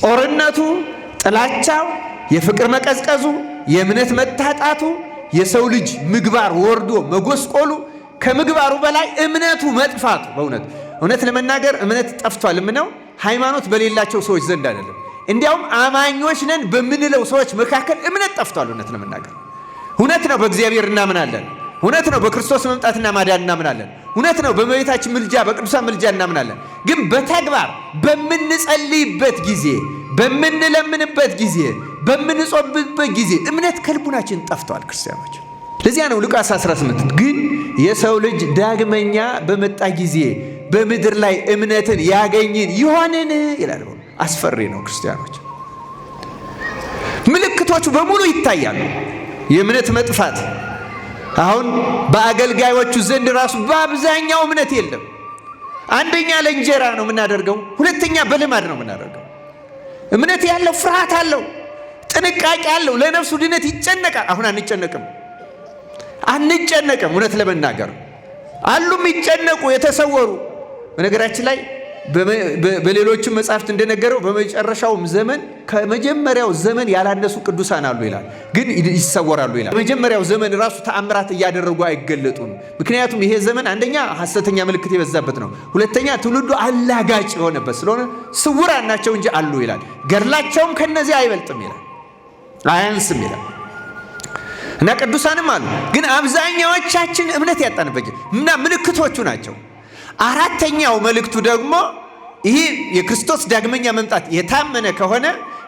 ጦርነቱ፣ ጥላቻው፣ የፍቅር መቀዝቀዙ፣ የእምነት መታጣቱ፣ የሰው ልጅ ምግባር ወርዶ መጎስቆሉ፣ ከምግባሩ በላይ እምነቱ መጥፋቱ። በእውነት እውነት ለመናገር እምነት ጠፍቷል የምነው ሃይማኖት በሌላቸው ሰዎች ዘንድ አይደለም። እንዲያውም አማኞች ነን በምንለው ሰዎች መካከል እምነት ጠፍቷል። እውነት ለመናገር እውነት ነው፣ በእግዚአብሔር እናምናለን። እውነት ነው፣ በክርስቶስ መምጣትና ማዳን እናምናለን። እውነት ነው፣ በእመቤታችን ምልጃ፣ በቅዱሳን ምልጃ እናምናለን። ግን በተግባር በምንጸልይበት ጊዜ፣ በምንለምንበት ጊዜ፣ በምንጾምበት ጊዜ እምነት ከልቡናችን ጠፍቷል ክርስቲያኖች። ለዚያ ነው ሉቃስ 18 ግን የሰው ልጅ ዳግመኛ በመጣ ጊዜ በምድር ላይ እምነትን ያገኝን ይሆንን ይላል። አስፈሪ ነው ክርስቲያኖች። ምልክቶቹ በሙሉ ይታያሉ። የእምነት መጥፋት አሁን በአገልጋዮቹ ዘንድ ራሱ በአብዛኛው እምነት የለም። አንደኛ ለእንጀራ ነው የምናደርገው፣ ሁለተኛ በልማድ ነው የምናደርገው። እምነት ያለው ፍርሃት አለው፣ ጥንቃቄ አለው፣ ለነፍሱ ድነት ይጨነቃል። አሁን አንጨነቅም፣ አንጨነቅም። እውነት ለመናገር አሉ የሚጨነቁ የተሰወሩ። በነገራችን ላይ በሌሎችም መጽሐፍት እንደነገረው በመጨረሻውም ዘመን ከመጀመሪያው ዘመን ያላነሱ ቅዱሳን አሉ ይላል፣ ግን ይሰወራሉ ይላል። በመጀመሪያው ዘመን ራሱ ተአምራት እያደረጉ አይገለጡም። ምክንያቱም ይሄ ዘመን አንደኛ ሐሰተኛ ምልክት የበዛበት ነው፣ ሁለተኛ ትውልዱ አላጋጭ የሆነበት ስለሆነ ስውራን ናቸው እንጂ አሉ ይላል። ገድላቸውም ከነዚህ አይበልጥም ይላል፣ አያንስም ይላል። እና ቅዱሳንም አሉ፣ ግን አብዛኛዎቻችን እምነት ያጣንበት እና ምልክቶቹ ናቸው። አራተኛው መልእክቱ ደግሞ ይህ የክርስቶስ ዳግመኛ መምጣት የታመነ ከሆነ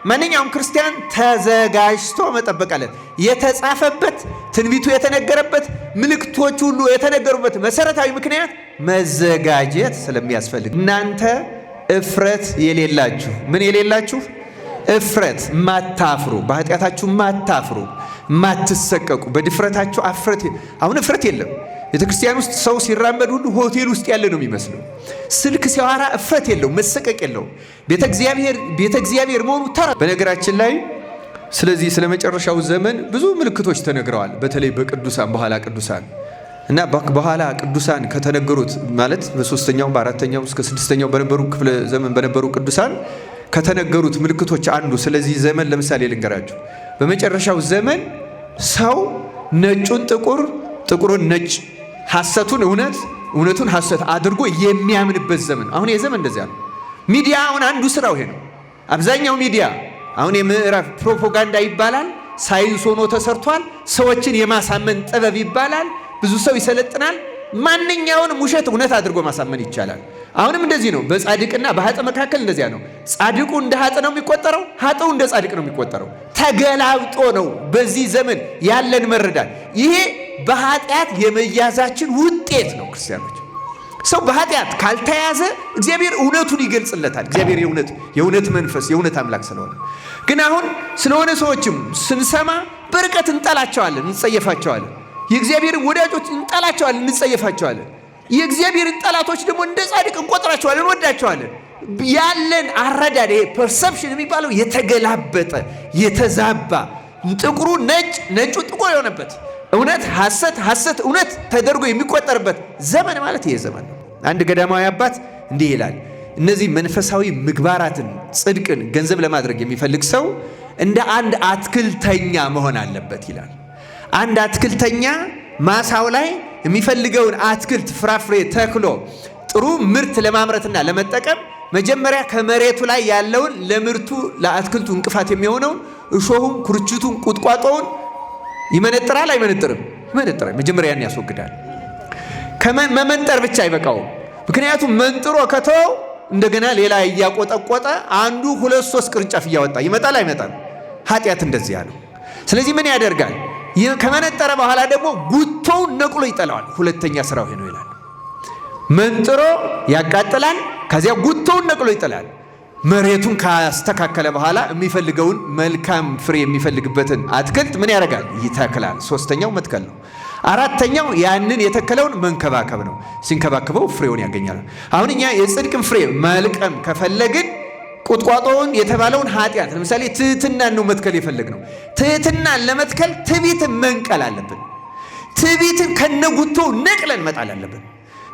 ማንኛውም ክርስቲያን ተዘጋጅቶ መጠበቅ አለት። የተጻፈበት ትንቢቱ የተነገረበት ምልክቶች ሁሉ የተነገሩበት መሰረታዊ ምክንያት መዘጋጀት ስለሚያስፈልግ፣ እናንተ እፍረት የሌላችሁ፣ ምን የሌላችሁ? እፍረት፣ ማታፍሩ፣ በኃጢአታችሁ ማታፍሩ፣ ማትሰቀቁ፣ በድፍረታችሁ አፍረት። አሁን እፍረት የለም። ቤተ ክርስቲያን ውስጥ ሰው ሲራመድ ሁሉ ሆቴል ውስጥ ያለ ነው የሚመስለው። ስልክ ሲያወራ እፍረት የለውም፣ መሰቀቅ የለውም። ቤተ እግዚአብሔር ቤተ እግዚአብሔር መሆኑ ተራ። በነገራችን ላይ ስለዚህ ስለ መጨረሻው ዘመን ብዙ ምልክቶች ተነግረዋል። በተለይ በቅዱሳን፣ በኋላ ቅዱሳን እና በኋላ ቅዱሳን ከተነገሩት፣ ማለት በሶስተኛው፣ በአራተኛው እስከ ስድስተኛው በነበሩ ክፍለ ዘመን በነበሩ ቅዱሳን ከተነገሩት ምልክቶች አንዱ ስለዚህ ዘመን ለምሳሌ ልንገራችሁ። በመጨረሻው ዘመን ሰው ነጩን ጥቁር፣ ጥቁሩን ነጭ፣ ሐሰቱን እውነት፣ እውነቱን ሐሰት አድርጎ የሚያምንበት ዘመን። አሁን ይህ ዘመን እንደዚያ ነው። ሚዲያ አሁን አንዱ ስራው ይሄ ነው። አብዛኛው ሚዲያ አሁን የምዕራብ ፕሮፓጋንዳ ይባላል። ሳይንስ ሆኖ ተሰርቷል። ሰዎችን የማሳመን ጥበብ ይባላል። ብዙ ሰው ይሰለጥናል። ማንኛውንም ውሸት እውነት አድርጎ ማሳመን ይቻላል። አሁንም እንደዚህ ነው። በጻድቅና በኃጥእ መካከል እንደዚያ ነው። ጻድቁ እንደ ኃጥእ ነው የሚቆጠረው፣ ኃጥኡ እንደ ጻድቅ ነው የሚቆጠረው። ተገላብጦ ነው በዚህ ዘመን ያለን መረዳት። ይሄ በኃጢአት የመያዛችን ውጤት ነው። ክርስቲያኖች፣ ሰው በኃጢአት ካልተያዘ እግዚአብሔር እውነቱን ይገልጽለታል። እግዚአብሔር የእውነት መንፈስ፣ የእውነት አምላክ ስለሆነ። ግን አሁን ስለሆነ ሰዎችም ስንሰማ በርቀት እንጠላቸዋለን፣ እንጸየፋቸዋለን። የእግዚአብሔርን ወዳጆች እንጠላቸዋለን፣ እንጸየፋቸዋለን። የእግዚአብሔርን ጠላቶች ደግሞ እንደ ጻድቅ እንቆጥራቸዋለን፣ እንወዳቸዋለን። ያለን አረዳድ ይሄ perception የሚባለው የተገላበጠ፣ የተዛባ፣ ጥቁሩ ነጭ፣ ነጩ ጥቁር የሆነበት፣ እውነት ሐሰት፣ ሐሰት እውነት ተደርጎ የሚቆጠርበት ዘመን ማለት ይሄ ዘመን ነው። አንድ ገዳማዊ አባት እንዲህ ይላል። እነዚህ መንፈሳዊ ምግባራትን፣ ጽድቅን ገንዘብ ለማድረግ የሚፈልግ ሰው እንደ አንድ አትክልተኛ መሆን አለበት ይላል። አንድ አትክልተኛ ማሳው ላይ የሚፈልገውን አትክልት፣ ፍራፍሬ ተክሎ ጥሩ ምርት ለማምረትና ለመጠቀም መጀመሪያ ከመሬቱ ላይ ያለውን ለምርቱ ለአትክልቱ እንቅፋት የሚሆነውን እሾሁን፣ ኩርችቱን፣ ቁጥቋጦውን ይመነጥራል። አይመነጥርም? ይመነጥራል። መጀመሪያ ያን ያስወግዳል። ከመመንጠር ብቻ አይበቃውም። ምክንያቱም መንጥሮ ከተወው እንደገና ሌላ እያቆጠቆጠ አንዱ ሁለት ሶስት ቅርንጫፍ እያወጣ ይመጣል። አይመጣም? ኃጢአት እንደዚያ ነው። ስለዚህ ምን ያደርጋል? ከመነጠረ በኋላ ደግሞ ጉቶውን ነቅሎ ይጠለዋል። ሁለተኛ ስራው ይሄ ነው ይላል። መንጥሮ ያቃጥላል። ከዚያ ጉቶውን ነቅሎ ይጥላል። መሬቱን ካስተካከለ በኋላ የሚፈልገውን መልካም ፍሬ የሚፈልግበትን አትክልት ምን ያደርጋል? ይተክላል። ሶስተኛው መትከል ነው። አራተኛው ያንን የተከለውን መንከባከብ ነው። ሲንከባከበው ፍሬውን ያገኛል። አሁን እኛ የጽድቅን ፍሬ መልቀም ከፈለግን ቁጥቋጦውን የተባለውን ኃጢአት፣ ለምሳሌ ትህትናን ነው መትከል የፈለግነው። ትህትናን ለመትከል ትዕቢትን መንቀል አለብን። ትዕቢትን ከነጉቶው ነቅለን መጣል አለብን።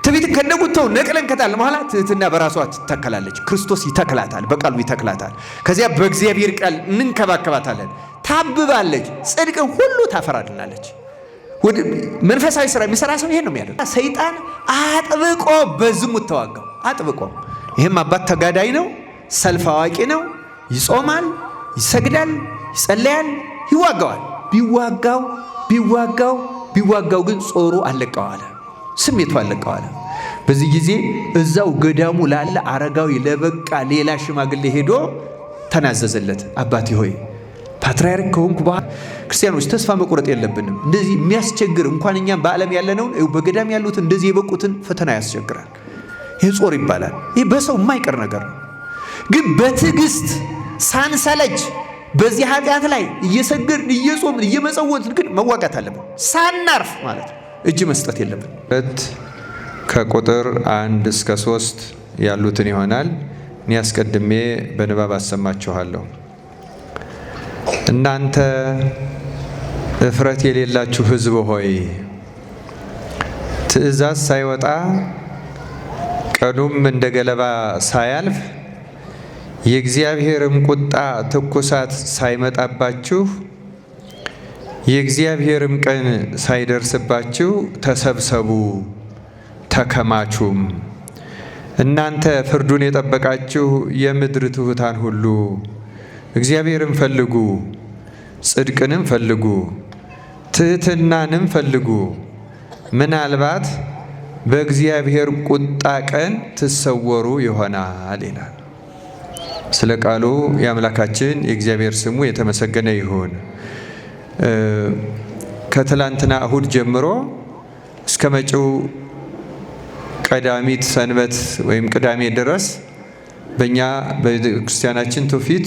ትዕቢትን ከነጉቶው ነቅለን ከጣልን በኋላ ትህትና በራሷ ትተከላለች። ክርስቶስ ይተክላታል፣ በቃሉ ይተክላታል። ከዚያ በእግዚአብሔር ቃል እንንከባከባታለን። ታብባለች፣ ጽድቅን ሁሉ ታፈራልናለች። መንፈሳዊ ስራ የሚሰራ ሰው ይሄን ነው የሚያደርገው። ሰይጣን አጥብቆ በዝሙት ተዋጋው፣ አጥብቆ። ይህም አባት ተጋዳይ ነው፣ ሰልፍ አዋቂ ነው። ይጾማል፣ ይሰግዳል፣ ይጸለያል፣ ይዋጋዋል። ቢዋጋው ቢዋጋው ቢዋጋው ግን ጾሩ አለቀው አለ፣ ስሜቱ አለቀው አለ። በዚህ ጊዜ እዛው ገዳሙ ላለ አረጋዊ ለበቃ ሌላ ሽማግሌ ሄዶ ተናዘዘለት። አባቴ ሆይ ፓትርያርክ ከሆንኩ በኋላ ክርስቲያኖች ተስፋ መቁረጥ የለብንም። እንደዚህ የሚያስቸግር እንኳን እኛም በዓለም ያለነውን በገዳም ያሉትን እንደዚህ የበቁትን ፈተና ያስቸግራል። ይህ ጾር ይባላል። ይህ በሰው የማይቀር ነገር ነው። ግን በትዕግስት ሳንሰለች በዚህ ኃጢአት ላይ እየሰገድን እየጾምን እየመጸወትን ግን መዋጋት አለብን። ሳናርፍ ማለት ነው። እጅ መስጠት የለብን። ከቁጥር 1 እስከ 3 ያሉትን ይሆናል። እኔ አስቀድሜ በንባብ አሰማችኋለሁ። እናንተ እፍረት የሌላችሁ ሕዝብ ሆይ፣ ትእዛዝ ሳይወጣ ቀኑም እንደ ገለባ ሳያልፍ የእግዚአብሔርም ቁጣ ትኩሳት ሳይመጣባችሁ የእግዚአብሔርም ቀን ሳይደርስባችሁ ተሰብሰቡ ተከማቹም። እናንተ ፍርዱን የጠበቃችሁ የምድር ትሑታን ሁሉ እግዚአብሔርን ፈልጉ፣ ጽድቅንም ፈልጉ፣ ትሕትናንም ፈልጉ። ምናልባት በእግዚአብሔር ቁጣ ቀን ትሰወሩ ይሆናል ይላል። ስለ ቃሉ የአምላካችን የእግዚአብሔር ስሙ የተመሰገነ ይሁን። ከትላንትና እሁድ ጀምሮ እስከ መጪው ቀዳሚት ሰንበት ወይም ቅዳሜ ድረስ በእኛ በቤተክርስቲያናችን ትውፊት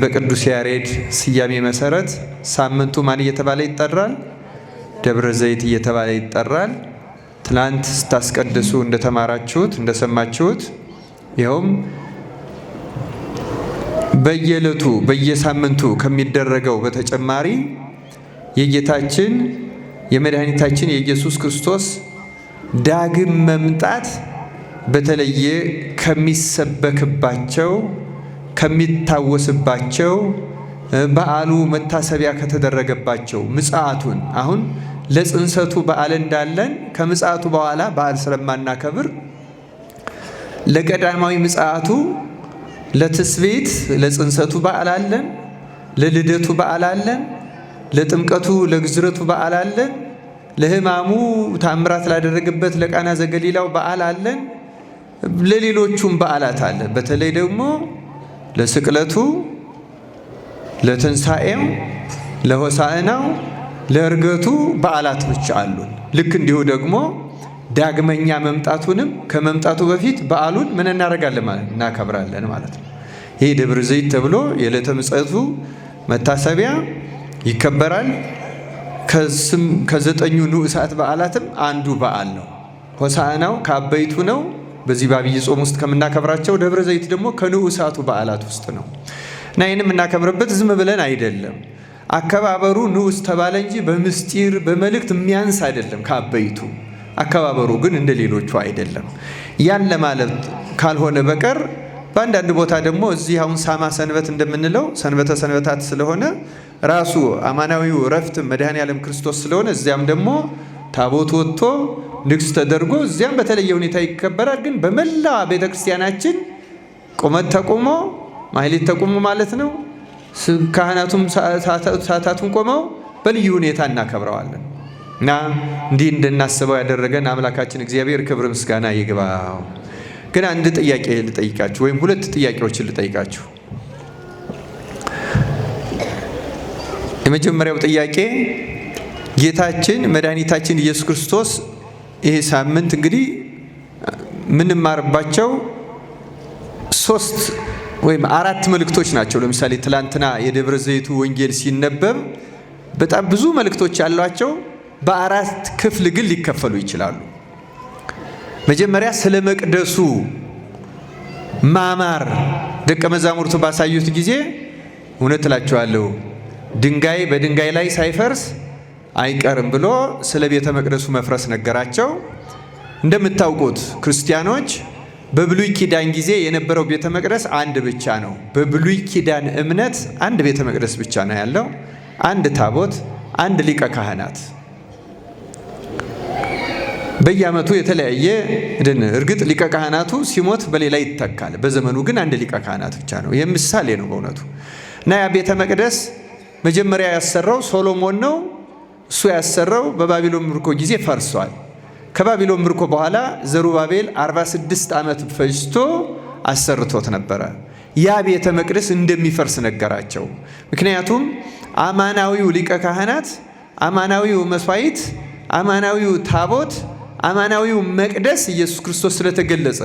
በቅዱስ ያሬድ ስያሜ መሰረት ሳምንቱ ማን እየተባለ ይጠራል? ደብረ ዘይት እየተባለ ይጠራል። ትናንት ስታስቀድሱ እንደተማራችሁት እንደሰማችሁት ይኸውም በየዕለቱ በየሳምንቱ ከሚደረገው በተጨማሪ የጌታችን የመድኃኒታችን የኢየሱስ ክርስቶስ ዳግም መምጣት በተለየ ከሚሰበክባቸው ከሚታወስባቸው በዓሉ መታሰቢያ ከተደረገባቸው ምጽአቱን አሁን ለጽንሰቱ በዓል እንዳለን ከምጽአቱ በኋላ በዓል ስለማናከብር ለቀዳማዊ ምጽአቱ ለትስብእት ለጽንሰቱ በዓል አለን፣ ለልደቱ በዓል አለን፣ ለጥምቀቱ ለግዝረቱ በዓል አለን፣ ለሕማሙ ታምራት ላደረገበት ለቃና ዘገሊላው በዓል አለን፣ ለሌሎቹም በዓላት አለን። በተለይ ደግሞ ለስቅለቱ፣ ለትንሣኤው፣ ለሆሳዕናው፣ ለዕርገቱ በዓላት ብቻ አሉን። ልክ እንዲሁ ደግሞ ዳግመኛ መምጣቱንም ከመምጣቱ በፊት በዓሉን ምን እናደርጋለን ማለት እናከብራለን ማለት ነው። ይህ ደብረ ዘይት ተብሎ የዕለተ ምጽአቱ መታሰቢያ ይከበራል። ከዘጠኙ ንዑሳት በዓላትም አንዱ በዓል ነው። ሆሳዕናው ከአበይቱ ነው። በዚህ በአብይ ጾም ውስጥ ከምናከብራቸው ደብረ ዘይት ደግሞ ከንዑሳቱ በዓላት ውስጥ ነው እና ይህን የምናከብርበት ዝም ብለን አይደለም። አከባበሩ ንዑስ ተባለ እንጂ በምስጢር በመልእክት የሚያንስ አይደለም ከአበይቱ። አከባበሩ ግን እንደ ሌሎቹ አይደለም። ያን ለማለት ካልሆነ በቀር በአንዳንድ ቦታ ደግሞ እዚህ አሁን ሳማ ሰንበት እንደምንለው ሰንበተ ሰንበታት ስለሆነ ራሱ አማናዊው እረፍት መድኃኔ ዓለም ክርስቶስ ስለሆነ እዚያም ደግሞ ታቦት ወጥቶ ንግስ ተደርጎ እዚያም በተለየ ሁኔታ ይከበራል። ግን በመላ ቤተክርስቲያናችን ቁመት ተቁሞ ማህሌት ተቁሞ ማለት ነው። ካህናቱም ሰዓታቱን ቆመው በልዩ ሁኔታ እናከብረዋለን። እና እንዲህ እንድናስበው ያደረገን አምላካችን እግዚአብሔር ክብር ምስጋና ይግባው። ግን አንድ ጥያቄ ልጠይቃችሁ፣ ወይም ሁለት ጥያቄዎችን ልጠይቃችሁ። የመጀመሪያው ጥያቄ ጌታችን መድኃኒታችን ኢየሱስ ክርስቶስ ይሄ ሳምንት እንግዲህ የምንማርባቸው ሶስት ወይም አራት መልእክቶች ናቸው። ለምሳሌ ትላንትና የደብረ ዘይቱ ወንጌል ሲነበብ በጣም ብዙ መልእክቶች ያሏቸው በአራት ክፍል ግን ሊከፈሉ ይችላሉ። መጀመሪያ ስለ መቅደሱ ማማር ደቀ መዛሙርቱ ባሳዩት ጊዜ እውነት እላችኋለሁ ድንጋይ በድንጋይ ላይ ሳይፈርስ አይቀርም ብሎ ስለ ቤተ መቅደሱ መፍረስ ነገራቸው። እንደምታውቁት ክርስቲያኖች በብሉይ ኪዳን ጊዜ የነበረው ቤተ መቅደስ አንድ ብቻ ነው። በብሉይ ኪዳን እምነት አንድ ቤተ መቅደስ ብቻ ነው ያለው፣ አንድ ታቦት፣ አንድ ሊቀ ካህናት። በየዓመቱ የተለያየ ድን እርግጥ ሊቀ ካህናቱ ሲሞት በሌላ ይተካል። በዘመኑ ግን አንድ ሊቀ ካህናት ብቻ ነው። ይህ ምሳሌ ነው በእውነቱ። እና ያ ቤተ መቅደስ መጀመሪያ ያሰራው ሶሎሞን ነው። እሱ ያሰራው በባቢሎን ምርኮ ጊዜ ፈርሷል። ከባቢሎን ምርኮ በኋላ ዘሩባቤል 46 ዓመት ፈጅቶ አሰርቶት ነበረ። ያ ቤተ መቅደስ እንደሚፈርስ ነገራቸው። ምክንያቱም አማናዊው ሊቀ ካህናት፣ አማናዊው መስዋዕት፣ አማናዊው ታቦት፣ አማናዊው መቅደስ ኢየሱስ ክርስቶስ ስለተገለጸ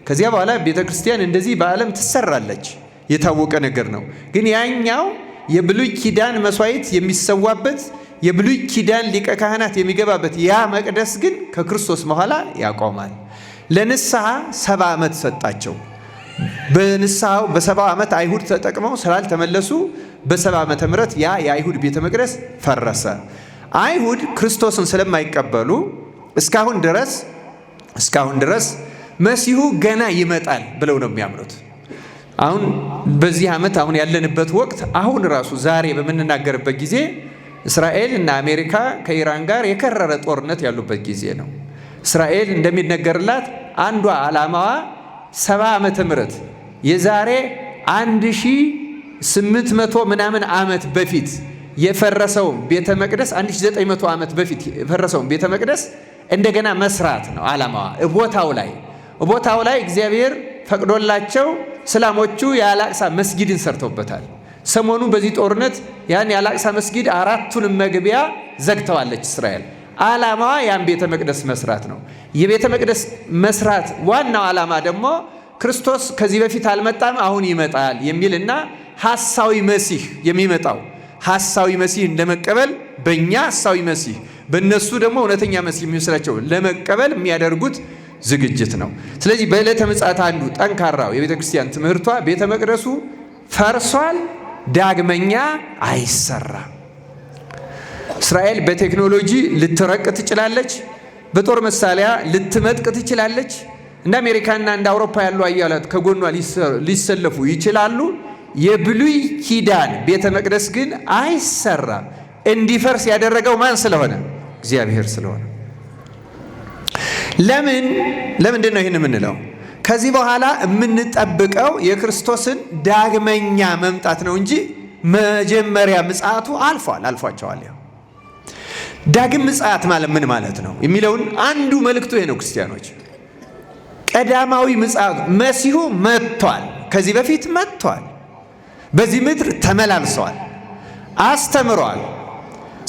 ከዚያ በኋላ ቤተ ክርስቲያን እንደዚህ በዓለም ትሰራለች። የታወቀ ነገር ነው። ግን ያኛው የብሉይ ኪዳን መስዋዕት የሚሰዋበት የብሉይ ኪዳን ሊቀ ካህናት የሚገባበት ያ መቅደስ ግን ከክርስቶስ በኋላ ያቆማል። ለንስሐ 70 ዓመት ሰጣቸው። በንስሐው በ70 ዓመት አይሁድ ተጠቅመው ስላልተመለሱ በ70 ዓመተ ምህረት ያ የአይሁድ ቤተ መቅደስ ፈረሰ። አይሁድ ክርስቶስን ስለማይቀበሉ እስካሁን ድረስ መሲሁ ገና ይመጣል ብለው ነው የሚያምኑት። አሁን በዚህ ዓመት አሁን ያለንበት ወቅት አሁን ራሱ ዛሬ በምንናገርበት ጊዜ እስራኤል እና አሜሪካ ከኢራን ጋር የከረረ ጦርነት ያሉበት ጊዜ ነው። እስራኤል እንደሚነገርላት አንዷ ዓላማዋ 70 ዓመተ ምህረት የዛሬ 1800 ምናምን ዓመት በፊት የፈረሰውን ቤተ መቅደስ 1900 ዓመት በፊት የፈረሰውን ቤተ መቅደስ እንደገና መስራት ነው ዓላማዋ። ቦታው ላይ እግዚአብሔር ፈቅዶላቸው እስላሞቹ የአላቅሳ መስጊድን ሰርተውበታል። ሰሞኑ በዚህ ጦርነት ያን የአላቅሳ መስጊድ አራቱንም መግቢያ ዘግተዋለች እስራኤል። ዓላማዋ ያን ቤተ መቅደስ መስራት ነው። የቤተ መቅደስ መስራት ዋናው ዓላማ ደግሞ ክርስቶስ ከዚህ በፊት አልመጣም አሁን ይመጣል የሚልና ሐሳዊ መሲህ የሚመጣው ሐሳዊ መሲህ ለመቀበል በእኛ ሐሳዊ መሲህ በእነሱ ደግሞ እውነተኛ መሲህ የሚመስላቸው ለመቀበል የሚያደርጉት ዝግጅት ነው። ስለዚህ በዕለተ ምጽአት አንዱ ጠንካራው የቤተ ክርስቲያን ትምህርቷ ቤተ መቅደሱ ፈርሷል፣ ዳግመኛ አይሰራም። እስራኤል በቴክኖሎጂ ልትረቅ ትችላለች፣ በጦር መሳሪያ ልትመጥቅ ትችላለች። እንደ አሜሪካና እንደ አውሮፓ ያሉ አያላት ከጎኗ ሊሰለፉ ይችላሉ። የብሉይ ኪዳን ቤተ መቅደስ ግን አይሰራም። እንዲፈርስ ያደረገው ማን ስለሆነ? እግዚአብሔር ስለሆነ። ለምንድን ነው ይህን የምንለው? ከዚህ በኋላ የምንጠብቀው የክርስቶስን ዳግመኛ መምጣት ነው እንጂ መጀመሪያ ምጽአቱ አልፏቸዋል። ዳግም ምጽአት ማለት ምን ማለት ነው የሚለውን አንዱ መልእክቱ ይሄ ነው። ክርስቲያኖች ቀዳማዊ ምጽአት መሲሁ መጥቷል። ከዚህ በፊት መጥቷል። በዚህ ምድር ተመላልሰዋል፣ አስተምሯል።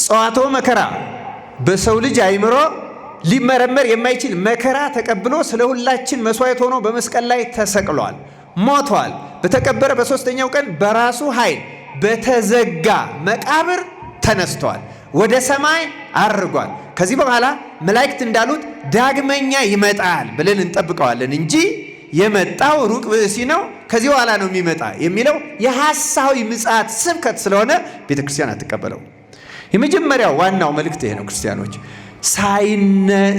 ጸዋቶ መከራ በሰው ልጅ አይምሮ ሊመረመር የማይችል መከራ ተቀብሎ ስለ ሁላችን መስዋዕት ሆኖ በመስቀል ላይ ተሰቅሏል፣ ሞቷል። በተቀበረ በሦስተኛው ቀን በራሱ ኃይል በተዘጋ መቃብር ተነስቷል፣ ወደ ሰማይ አርጓል። ከዚህ በኋላ መላእክት እንዳሉት ዳግመኛ ይመጣል ብለን እንጠብቀዋለን እንጂ የመጣው ሩቅ ብእሲ ነው፣ ከዚህ በኋላ ነው የሚመጣ የሚለው የሐሳዊ ምጽአት ስብከት ስለሆነ ቤተክርስቲያን አትቀበለው። የመጀመሪያው ዋናው መልእክት ይሄ ነው። ክርስቲያኖች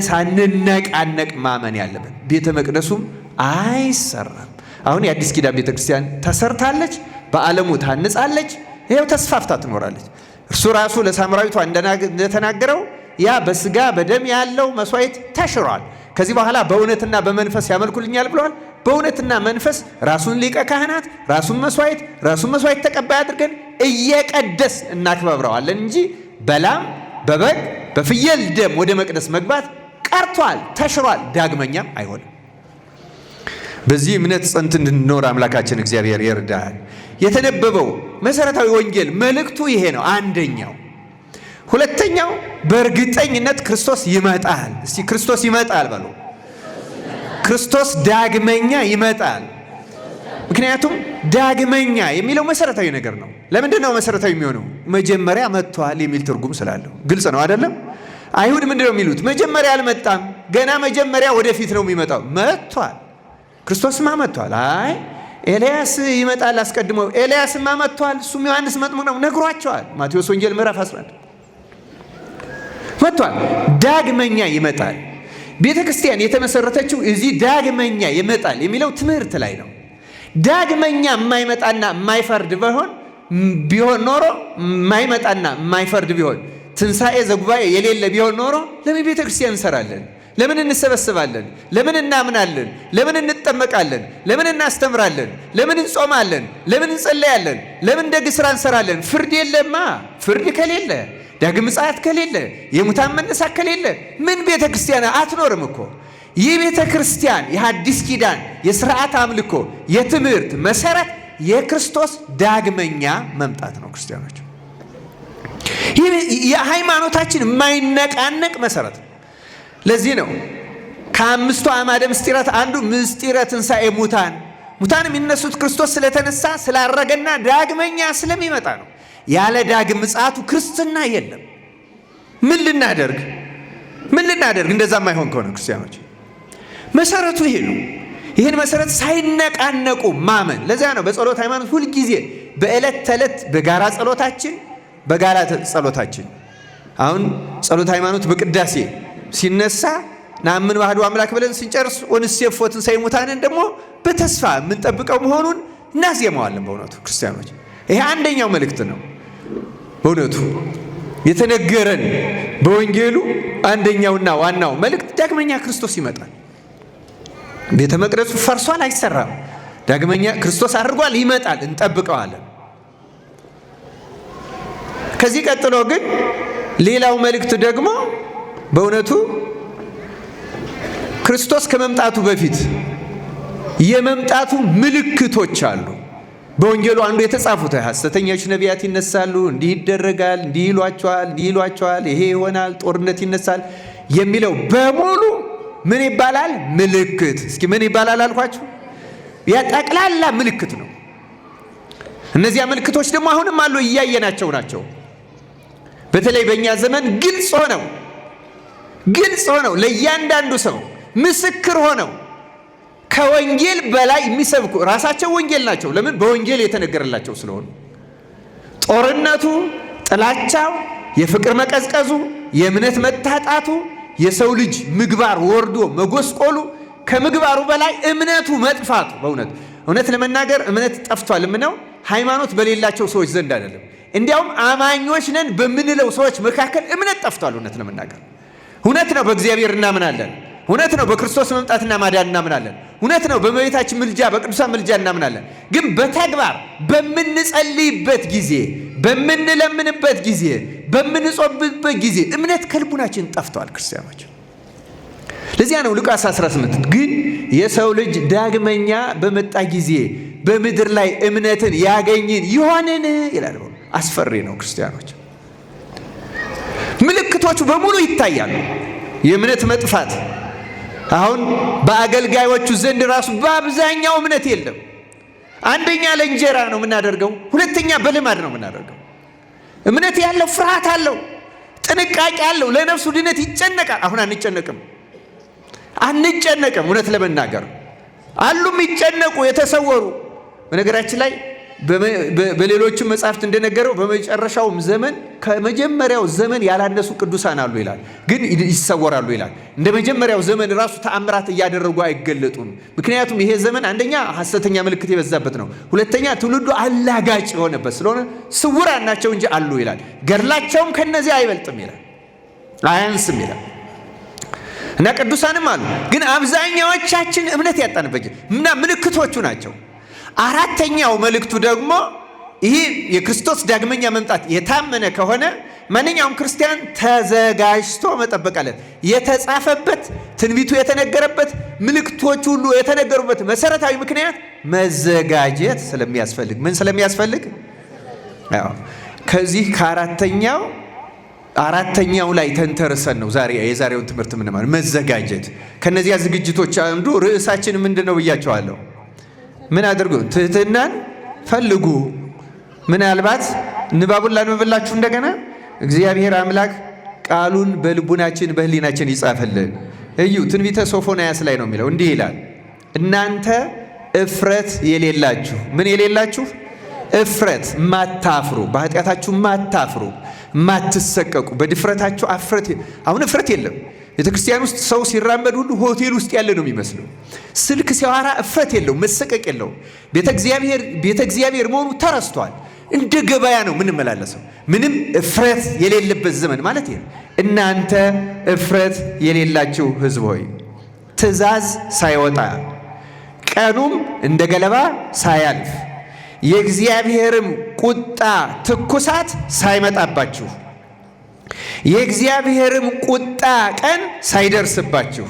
ሳንነቃነቅ ማመን ያለብን ቤተ መቅደሱም አይሰራም። አሁን የአዲስ ኪዳን ቤተ ክርስቲያን ተሰርታለች፣ በዓለሙ ታንጻለች፣ ይኸው ተስፋፍታ ትኖራለች። እርሱ ራሱ ለሳምራዊቷ እንደተናገረው ያ በስጋ በደም ያለው መስዋዕት ተሽሯል። ከዚህ በኋላ በእውነትና በመንፈስ ያመልኩልኛል ብለዋል። በእውነትና መንፈስ ራሱን ሊቀ ካህናት፣ ራሱን መስዋዕት፣ ራሱን መስዋዕት ተቀባይ አድርገን እየቀደስ እናክበብረዋለን እንጂ በላም በበግ በፍየል ደም ወደ መቅደስ መግባት ቀርቷል፣ ተሽሯል፣ ዳግመኛም አይሆንም። በዚህ እምነት ጸንት እንድንኖር አምላካችን እግዚአብሔር ይርዳል። የተነበበው መሰረታዊ ወንጌል መልእክቱ ይሄ ነው። አንደኛው። ሁለተኛው በእርግጠኝነት ክርስቶስ ይመጣል። እስቲ ክርስቶስ ይመጣል በሉ። ክርስቶስ ዳግመኛ ይመጣል። ምክንያቱም ዳግመኛ የሚለው መሰረታዊ ነገር ነው። ለምንድን ነው መሰረታዊ የሚሆነው? መጀመሪያ መጥቷል የሚል ትርጉም ስላለው። ግልጽ ነው አይደለም? አይሁድ ምንድን ነው የሚሉት? መጀመሪያ አልመጣም፣ ገና መጀመሪያ ወደፊት ነው የሚመጣው። መጥቷል። ክርስቶስማ መጥቷል። አይ ኤልያስ ይመጣል አስቀድሞ። ኤልያስማ መጥቷል፣ እሱም ዮሐንስ መጥምቅ ነው ነግሯቸዋል። ማቴዎስ ወንጌል ምዕራፍ 11 መጥቷል። ዳግመኛ ይመጣል። ቤተ ክርስቲያን የተመሰረተችው እዚህ ዳግመኛ ይመጣል የሚለው ትምህርት ላይ ነው። ዳግመኛ የማይመጣና የማይፈርድ ቢሆን ኖሮ፣ የማይመጣና የማይፈርድ ቢሆን፣ ትንሣኤ ዘጉባኤ የሌለ ቢሆን ኖሮ ለምን ቤተ ክርስቲያን እንሰራለን? ለምን እንሰበስባለን? ለምን እናምናለን? ለምን እንጠመቃለን? ለምን እናስተምራለን? ለምን እንጾማለን? ለምን እንጸለያለን? ለምን ደግ ስራ እንሰራለን? ፍርድ የለማ። ፍርድ ከሌለ፣ ዳግም ምጽአት ከሌለ፣ የሙታን መነሳት ከሌለ ምን ቤተ ክርስቲያን አትኖርም እኮ። ይህ ቤተ ክርስቲያን የሐዲስ ኪዳን የስርዓት አምልኮ የትምህርት መሰረት የክርስቶስ ዳግመኛ መምጣት ነው። ክርስቲያኖች፣ ይህ የሃይማኖታችን የማይነቃነቅ መሰረት ነው። ለዚህ ነው ከአምስቱ አዕማደ ምስጢራት አንዱ ምስጢረ ትንሣኤ ሙታን። ሙታን የሚነሱት ክርስቶስ ስለተነሳ፣ ስላረገና ዳግመኛ ስለሚመጣ ነው። ያለ ዳግም ምጽአቱ ክርስትና የለም። ምን ልናደርግ ምን ልናደርግ? እንደዛ የማይሆን ከሆነ ክርስቲያኖች፣ መሰረቱ ይሄ ነው። ይህን መሰረት ሳይነቃነቁ ማመን። ለዚያ ነው በጸሎት ሃይማኖት ሁልጊዜ በዕለት ተዕለት በጋራ ጸሎታችን አሁን ጸሎት ሃይማኖት በቅዳሴ ሲነሳ ነአምን በአሐዱ አምላክ ብለን ስንጨርስ ወንሴፎ ትንሣኤ ሙታንን ደግሞ በተስፋ የምንጠብቀው መሆኑን እናዜመዋለን። በእውነቱ ክርስቲያኖች፣ ይሄ አንደኛው መልእክት ነው። በእውነቱ የተነገረን በወንጌሉ አንደኛውና ዋናው መልእክት ዳግመኛ ክርስቶስ ይመጣል። ቤተ መቅደሱ ፈርሷል፣ አይሰራም። ዳግመኛ ክርስቶስ አድርጓል፣ ይመጣል፣ እንጠብቀዋለን። ከዚህ ቀጥሎ ግን ሌላው መልእክት ደግሞ በእውነቱ ክርስቶስ ከመምጣቱ በፊት የመምጣቱ ምልክቶች አሉ። በወንጌሉ አንዱ የተጻፉት ሐሰተኞች ነቢያት ይነሳሉ፣ እንዲህ ይደረጋል፣ እንዲህ ይሏቸዋል፣ እንዲህ ይሏቸዋል፣ ይሄ ይሆናል፣ ጦርነት ይነሳል የሚለው በሙሉ ምን ይባላል? ምልክት። እስኪ ምን ይባላል አልኳችሁ? ያ ጠቅላላ ምልክት ነው። እነዚያ ምልክቶች ደግሞ አሁንም አሉ፣ እያየናቸው ናቸው። በተለይ በእኛ ዘመን ግልጽ ሆነው ለእያንዳንዱ ሰው ምስክር ሆነው ከወንጌል በላይ የሚሰብኩ ራሳቸው ወንጌል ናቸው። ለምን? በወንጌል የተነገረላቸው ስለሆኑ። ጦርነቱ፣ ጥላቻው፣ የፍቅር መቀዝቀዙ፣ የእምነት መታጣቱ፣ የሰው ልጅ ምግባር ወርዶ መጎስቆሉ፣ ከምግባሩ በላይ እምነቱ መጥፋቱ። በእውነት እውነት ለመናገር እምነት ጠፍቷል የምነው ሃይማኖት በሌላቸው ሰዎች ዘንድ አይደለም። እንዲያውም አማኞች ነን በምንለው ሰዎች መካከል እምነት ጠፍቷል። እውነት ለመናገር እውነት ነው፣ በእግዚአብሔር እናምናለን። እውነት ነው፣ በክርስቶስ መምጣትና ማዳን እናምናለን። እውነት ነው፣ በእመቤታችን ምልጃ፣ በቅዱሳን ምልጃ እናምናለን። ግን በተግባር በምንጸልይበት ጊዜ፣ በምንለምንበት ጊዜ፣ በምንጾምበት ጊዜ እምነት ከልቡናችን ጠፍቷል ክርስቲያኖች። ለዚያ ነው ሉቃስ 18 ግን የሰው ልጅ ዳግመኛ በመጣ ጊዜ በምድር ላይ እምነትን ያገኝን ይሆንን ይላል። አስፈሪ ነው ክርስቲያኖች። ምልክቶቹ በሙሉ ይታያሉ። የእምነት መጥፋት አሁን በአገልጋዮቹ ዘንድ ራሱ በአብዛኛው እምነት የለም። አንደኛ ለእንጀራ ነው የምናደርገው፣ ሁለተኛ በልማድ ነው የምናደርገው። እምነት ያለው ፍርሃት አለው፣ ጥንቃቄ አለው፣ ለነፍሱ ድነት ይጨነቃል። አሁን አንጨነቅም፣ አንጨነቅም። እውነት ለመናገር አሉ የሚጨነቁ የተሰወሩ። በነገራችን ላይ በሌሎችም መጽሐፍት እንደነገረው በመጨረሻውም ዘመን ከመጀመሪያው ዘመን ያላነሱ ቅዱሳን አሉ ይላል። ግን ይሰወራሉ ይላል። እንደ መጀመሪያው ዘመን ራሱ ተአምራት እያደረጉ አይገለጡም። ምክንያቱም ይሄ ዘመን አንደኛ ሐሰተኛ ምልክት የበዛበት ነው። ሁለተኛ ትውልዱ አላጋጭ የሆነበት ስለሆነ ስውራን ናቸው እንጂ አሉ ይላል። ገድላቸውም ከነዚህ አይበልጥም ይላል፣ አያንስም ይላል። እና ቅዱሳንም አሉ። ግን አብዛኛዎቻችን እምነት ያጣንበት እና ምልክቶቹ ናቸው። አራተኛው መልእክቱ ደግሞ ይህ የክርስቶስ ዳግመኛ መምጣት የታመነ ከሆነ ማንኛውም ክርስቲያን ተዘጋጅቶ መጠበቅ አለበት። የተጻፈበት፣ ትንቢቱ የተነገረበት፣ ምልክቶች ሁሉ የተነገሩበት መሰረታዊ ምክንያት መዘጋጀት ስለሚያስፈልግ፣ ምን ስለሚያስፈልግ? ከዚህ ከአራተኛው አራተኛው ላይ ተንተርሰን ነው ዛሬ የዛሬውን ትምህርት የምንማር፣ መዘጋጀት። ከነዚያ ዝግጅቶች አንዱ ርዕሳችን ምንድን ነው ብያቸዋለሁ። ምን አድርጉ? ትህትናን ፈልጉ። ምናልባት ንባቡን ላንብብላችሁ እንደገና። እግዚአብሔር አምላክ ቃሉን በልቡናችን በሕሊናችን ይጻፍልን። እዩ፣ ትንቢተ ሶፎንያስ ላይ ነው የሚለው፣ እንዲህ ይላል፣ እናንተ እፍረት የሌላችሁ፣ ምን የሌላችሁ? እፍረት፣ ማታፍሩ፣ በኃጢአታችሁ ማታፍሩ፣ ማትሰቀቁ፣ በድፍረታችሁ አፍረት። አሁን እፍረት የለም። ቤተ ክርስቲያን ውስጥ ሰው ሲራመድ ሁሉ ሆቴል ውስጥ ያለ ነው የሚመስለው። ስልክ ሲያወራ እፍረት የለው፣ መሰቀቅ የለው። ቤተ እግዚአብሔር ቤተ እግዚአብሔር መሆኑ ተረስቷል። እንደ ገበያ ነው የምንመላለሰው። ምንም እፍረት የሌለበት ዘመን ማለት ይሄ። እናንተ እፍረት የሌላችሁ ሕዝብ ሆይ ትእዛዝ ሳይወጣ ቀኑም እንደ ገለባ ሳያልፍ የእግዚአብሔርም ቁጣ ትኩሳት ሳይመጣባችሁ የእግዚአብሔርም ቁጣ ቀን ሳይደርስባችሁ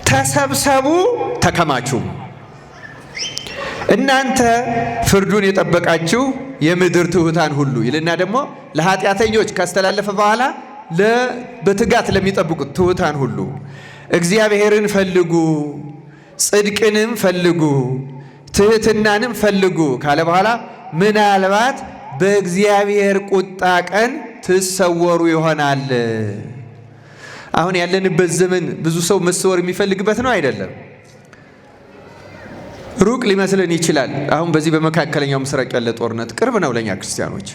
ተሰብሰቡ፣ ተከማቹም። እናንተ ፍርዱን የጠበቃችሁ የምድር ትሑታን ሁሉ ይልና ደግሞ ለኃጢአተኞች ካስተላለፈ በኋላ በትጋት ለሚጠብቁት ትሑታን ሁሉ እግዚአብሔርን ፈልጉ፣ ጽድቅንም ፈልጉ፣ ትሕትናንም ፈልጉ ካለ በኋላ ምናልባት በእግዚአብሔር ቁጣ ቀን ትሰወሩ ይሆናል። አሁን ያለንበት ዘመን ብዙ ሰው መሰወር የሚፈልግበት ነው አይደለም። ሩቅ ሊመስለን ይችላል። አሁን በዚህ በመካከለኛው ምስራቅ ያለ ጦርነት ቅርብ ነው ለእኛ ክርስቲያኖች።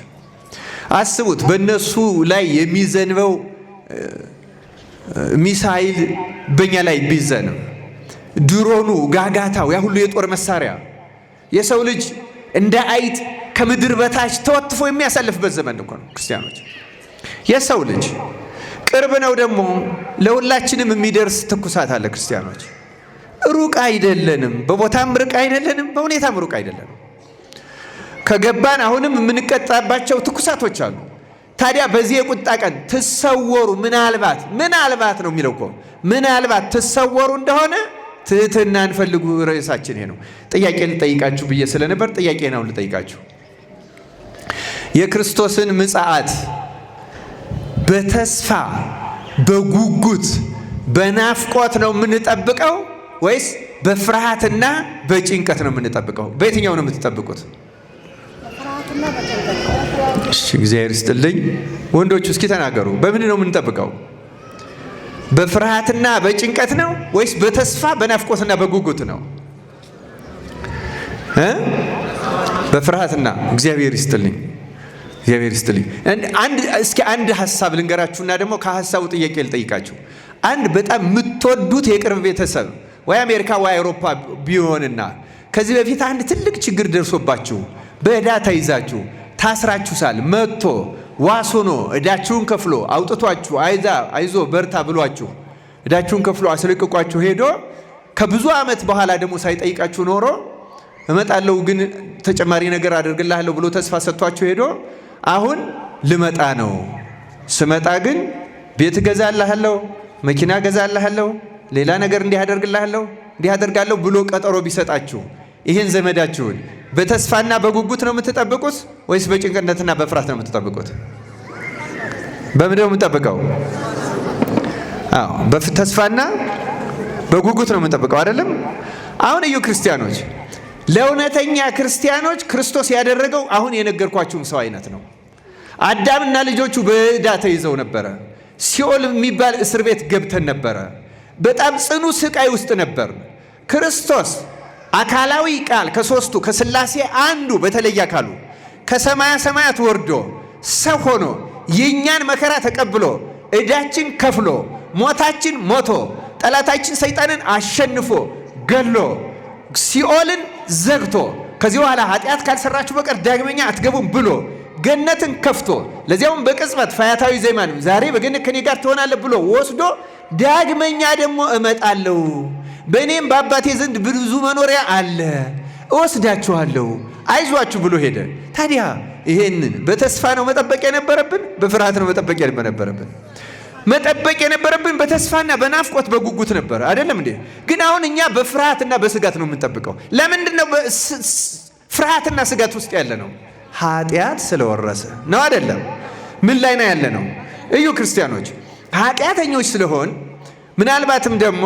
አስቡት፣ በእነሱ ላይ የሚዘንበው ሚሳይል በእኛ ላይ ቢዘንብ፣ ድሮኑ፣ ጋጋታው፣ ያ ሁሉ የጦር መሳሪያ የሰው ልጅ እንደ አይጥ ከምድር በታች ተወትፎ የሚያሳልፍበት ዘመን እኮ ነው ክርስቲያኖች። የሰው ልጅ ቅርብ ነው ደግሞ ለሁላችንም የሚደርስ ትኩሳት አለ ክርስቲያኖች። ሩቅ አይደለንም፣ በቦታም ሩቅ አይደለንም፣ በሁኔታም ሩቅ አይደለንም። ከገባን አሁንም የምንቀጣባቸው ትኩሳቶች አሉ። ታዲያ በዚህ የቁጣ ቀን ትሰወሩ ምናልባት ምናልባት ነው የሚለው እኮ ምናልባት ትሰወሩ እንደሆነ ትሕትናን ፈልጉ። ርዕሳችን ይሄ ነው። ጥያቄ ልጠይቃችሁ ብዬ ስለነበር ጥያቄ ነው ልጠይቃችሁ። የክርስቶስን ምጽአት በተስፋ በጉጉት በናፍቆት ነው የምንጠብቀው ወይስ በፍርሃትና በጭንቀት ነው የምንጠብቀው? በየትኛው ነው የምትጠብቁት? እሺ፣ እግዚአብሔር ይስጥልኝ። ወንዶቹ እስኪ ተናገሩ። በምን ነው የምንጠብቀው? በፍርሃትና በጭንቀት ነው ወይስ በተስፋ በናፍቆትና በጉጉት ነው? በፍርሃትና እግዚአብሔር ይስጥልኝ፣ እግዚአብሔር ይስጥልኝ። አንድ እስኪ አንድ ሀሳብ ልንገራችሁና ደግሞ ከሀሳቡ ጥያቄ ልጠይቃችሁ። አንድ በጣም የምትወዱት የቅርብ ቤተሰብ ወይ አሜሪካ ወይ አውሮፓ ቢሆንና ከዚህ በፊት አንድ ትልቅ ችግር ደርሶባችሁ በዕዳ ተይዛችሁ ታስራችሁ ሳል መጥቶ ዋስ ሆኖ ዕዳችሁን ከፍሎ አውጥቷችሁ አይዛ አይዞ በርታ ብሏችሁ ዕዳችሁን ከፍሎ አስለቅቋችሁ ሄዶ ከብዙ ዓመት በኋላ ደግሞ ሳይጠይቃችሁ ኖሮ እመጣለሁ ግን ተጨማሪ ነገር አደርግልሃለሁ ብሎ ተስፋ ሰጥቷችሁ ሄዶ አሁን ልመጣ ነው፣ ስመጣ ግን ቤት እገዛልሃለሁ፣ መኪና እገዛልሃለሁ፣ ሌላ ነገር እንዲህ አደርግልሃለሁ እንዲህ አደርጋለሁ ብሎ ቀጠሮ ቢሰጣችሁ ይህን ዘመዳችሁን በተስፋና በጉጉት ነው የምትጠብቁት ወይስ በጭንቀትና በፍርሃት ነው የምትጠብቁት? በምንድን ነው የምንጠብቀው? አዎ በተስፋና በጉጉት ነው የምንጠብቀው አይደለም? አሁን እዩ ክርስቲያኖች፣ ለእውነተኛ ክርስቲያኖች ክርስቶስ ያደረገው አሁን የነገርኳችሁም ሰው አይነት ነው። አዳምና ልጆቹ በዕዳ ተይዘው ነበረ። ሲኦል የሚባል እስር ቤት ገብተን ነበረ። በጣም ጽኑ ስቃይ ውስጥ ነበር። ክርስቶስ አካላዊ ቃል ከሶስቱ ከሥላሴ አንዱ በተለየ አካሉ ከሰማያ ሰማያት ወርዶ ሰው ሆኖ የእኛን መከራ ተቀብሎ ዕዳችን ከፍሎ ሞታችን ሞቶ ጠላታችን ሰይጣንን አሸንፎ ገሎ ሲኦልን ዘግቶ ከዚህ በኋላ ኃጢአት ካልሰራችሁ በቀር ዳግመኛ አትገቡም ብሎ ገነትን ከፍቶ ለዚያውም በቅጽበት ፈያታዊ ዘየማንም ዛሬ በገነት ከኔ ጋር ትሆናለህ ብሎ ወስዶ ዳግመኛ ደግሞ እመጣለሁ በእኔም በአባቴ ዘንድ ብዙ መኖሪያ አለ እወስዳችኋለሁ አይዟችሁ ብሎ ሄደ። ታዲያ ይሄንን በተስፋ ነው መጠበቅ የነበረብን? በፍርሃት ነው መጠበቅ የነበረብን? መጠበቅ የነበረብን በተስፋና በናፍቆት በጉጉት ነበር፣ አይደለም እንዴ? ግን አሁን እኛ በፍርሃትና በስጋት ነው የምንጠብቀው። ለምንድን ነው ፍርሃትና ስጋት ውስጥ ያለ ነው? ኃጢአት ስለወረሰ ነው፣ አይደለም? ምን ላይ ነው ያለ ነው? እዩ ክርስቲያኖች፣ ኃጢአተኞች ስለሆን ምናልባትም ደግሞ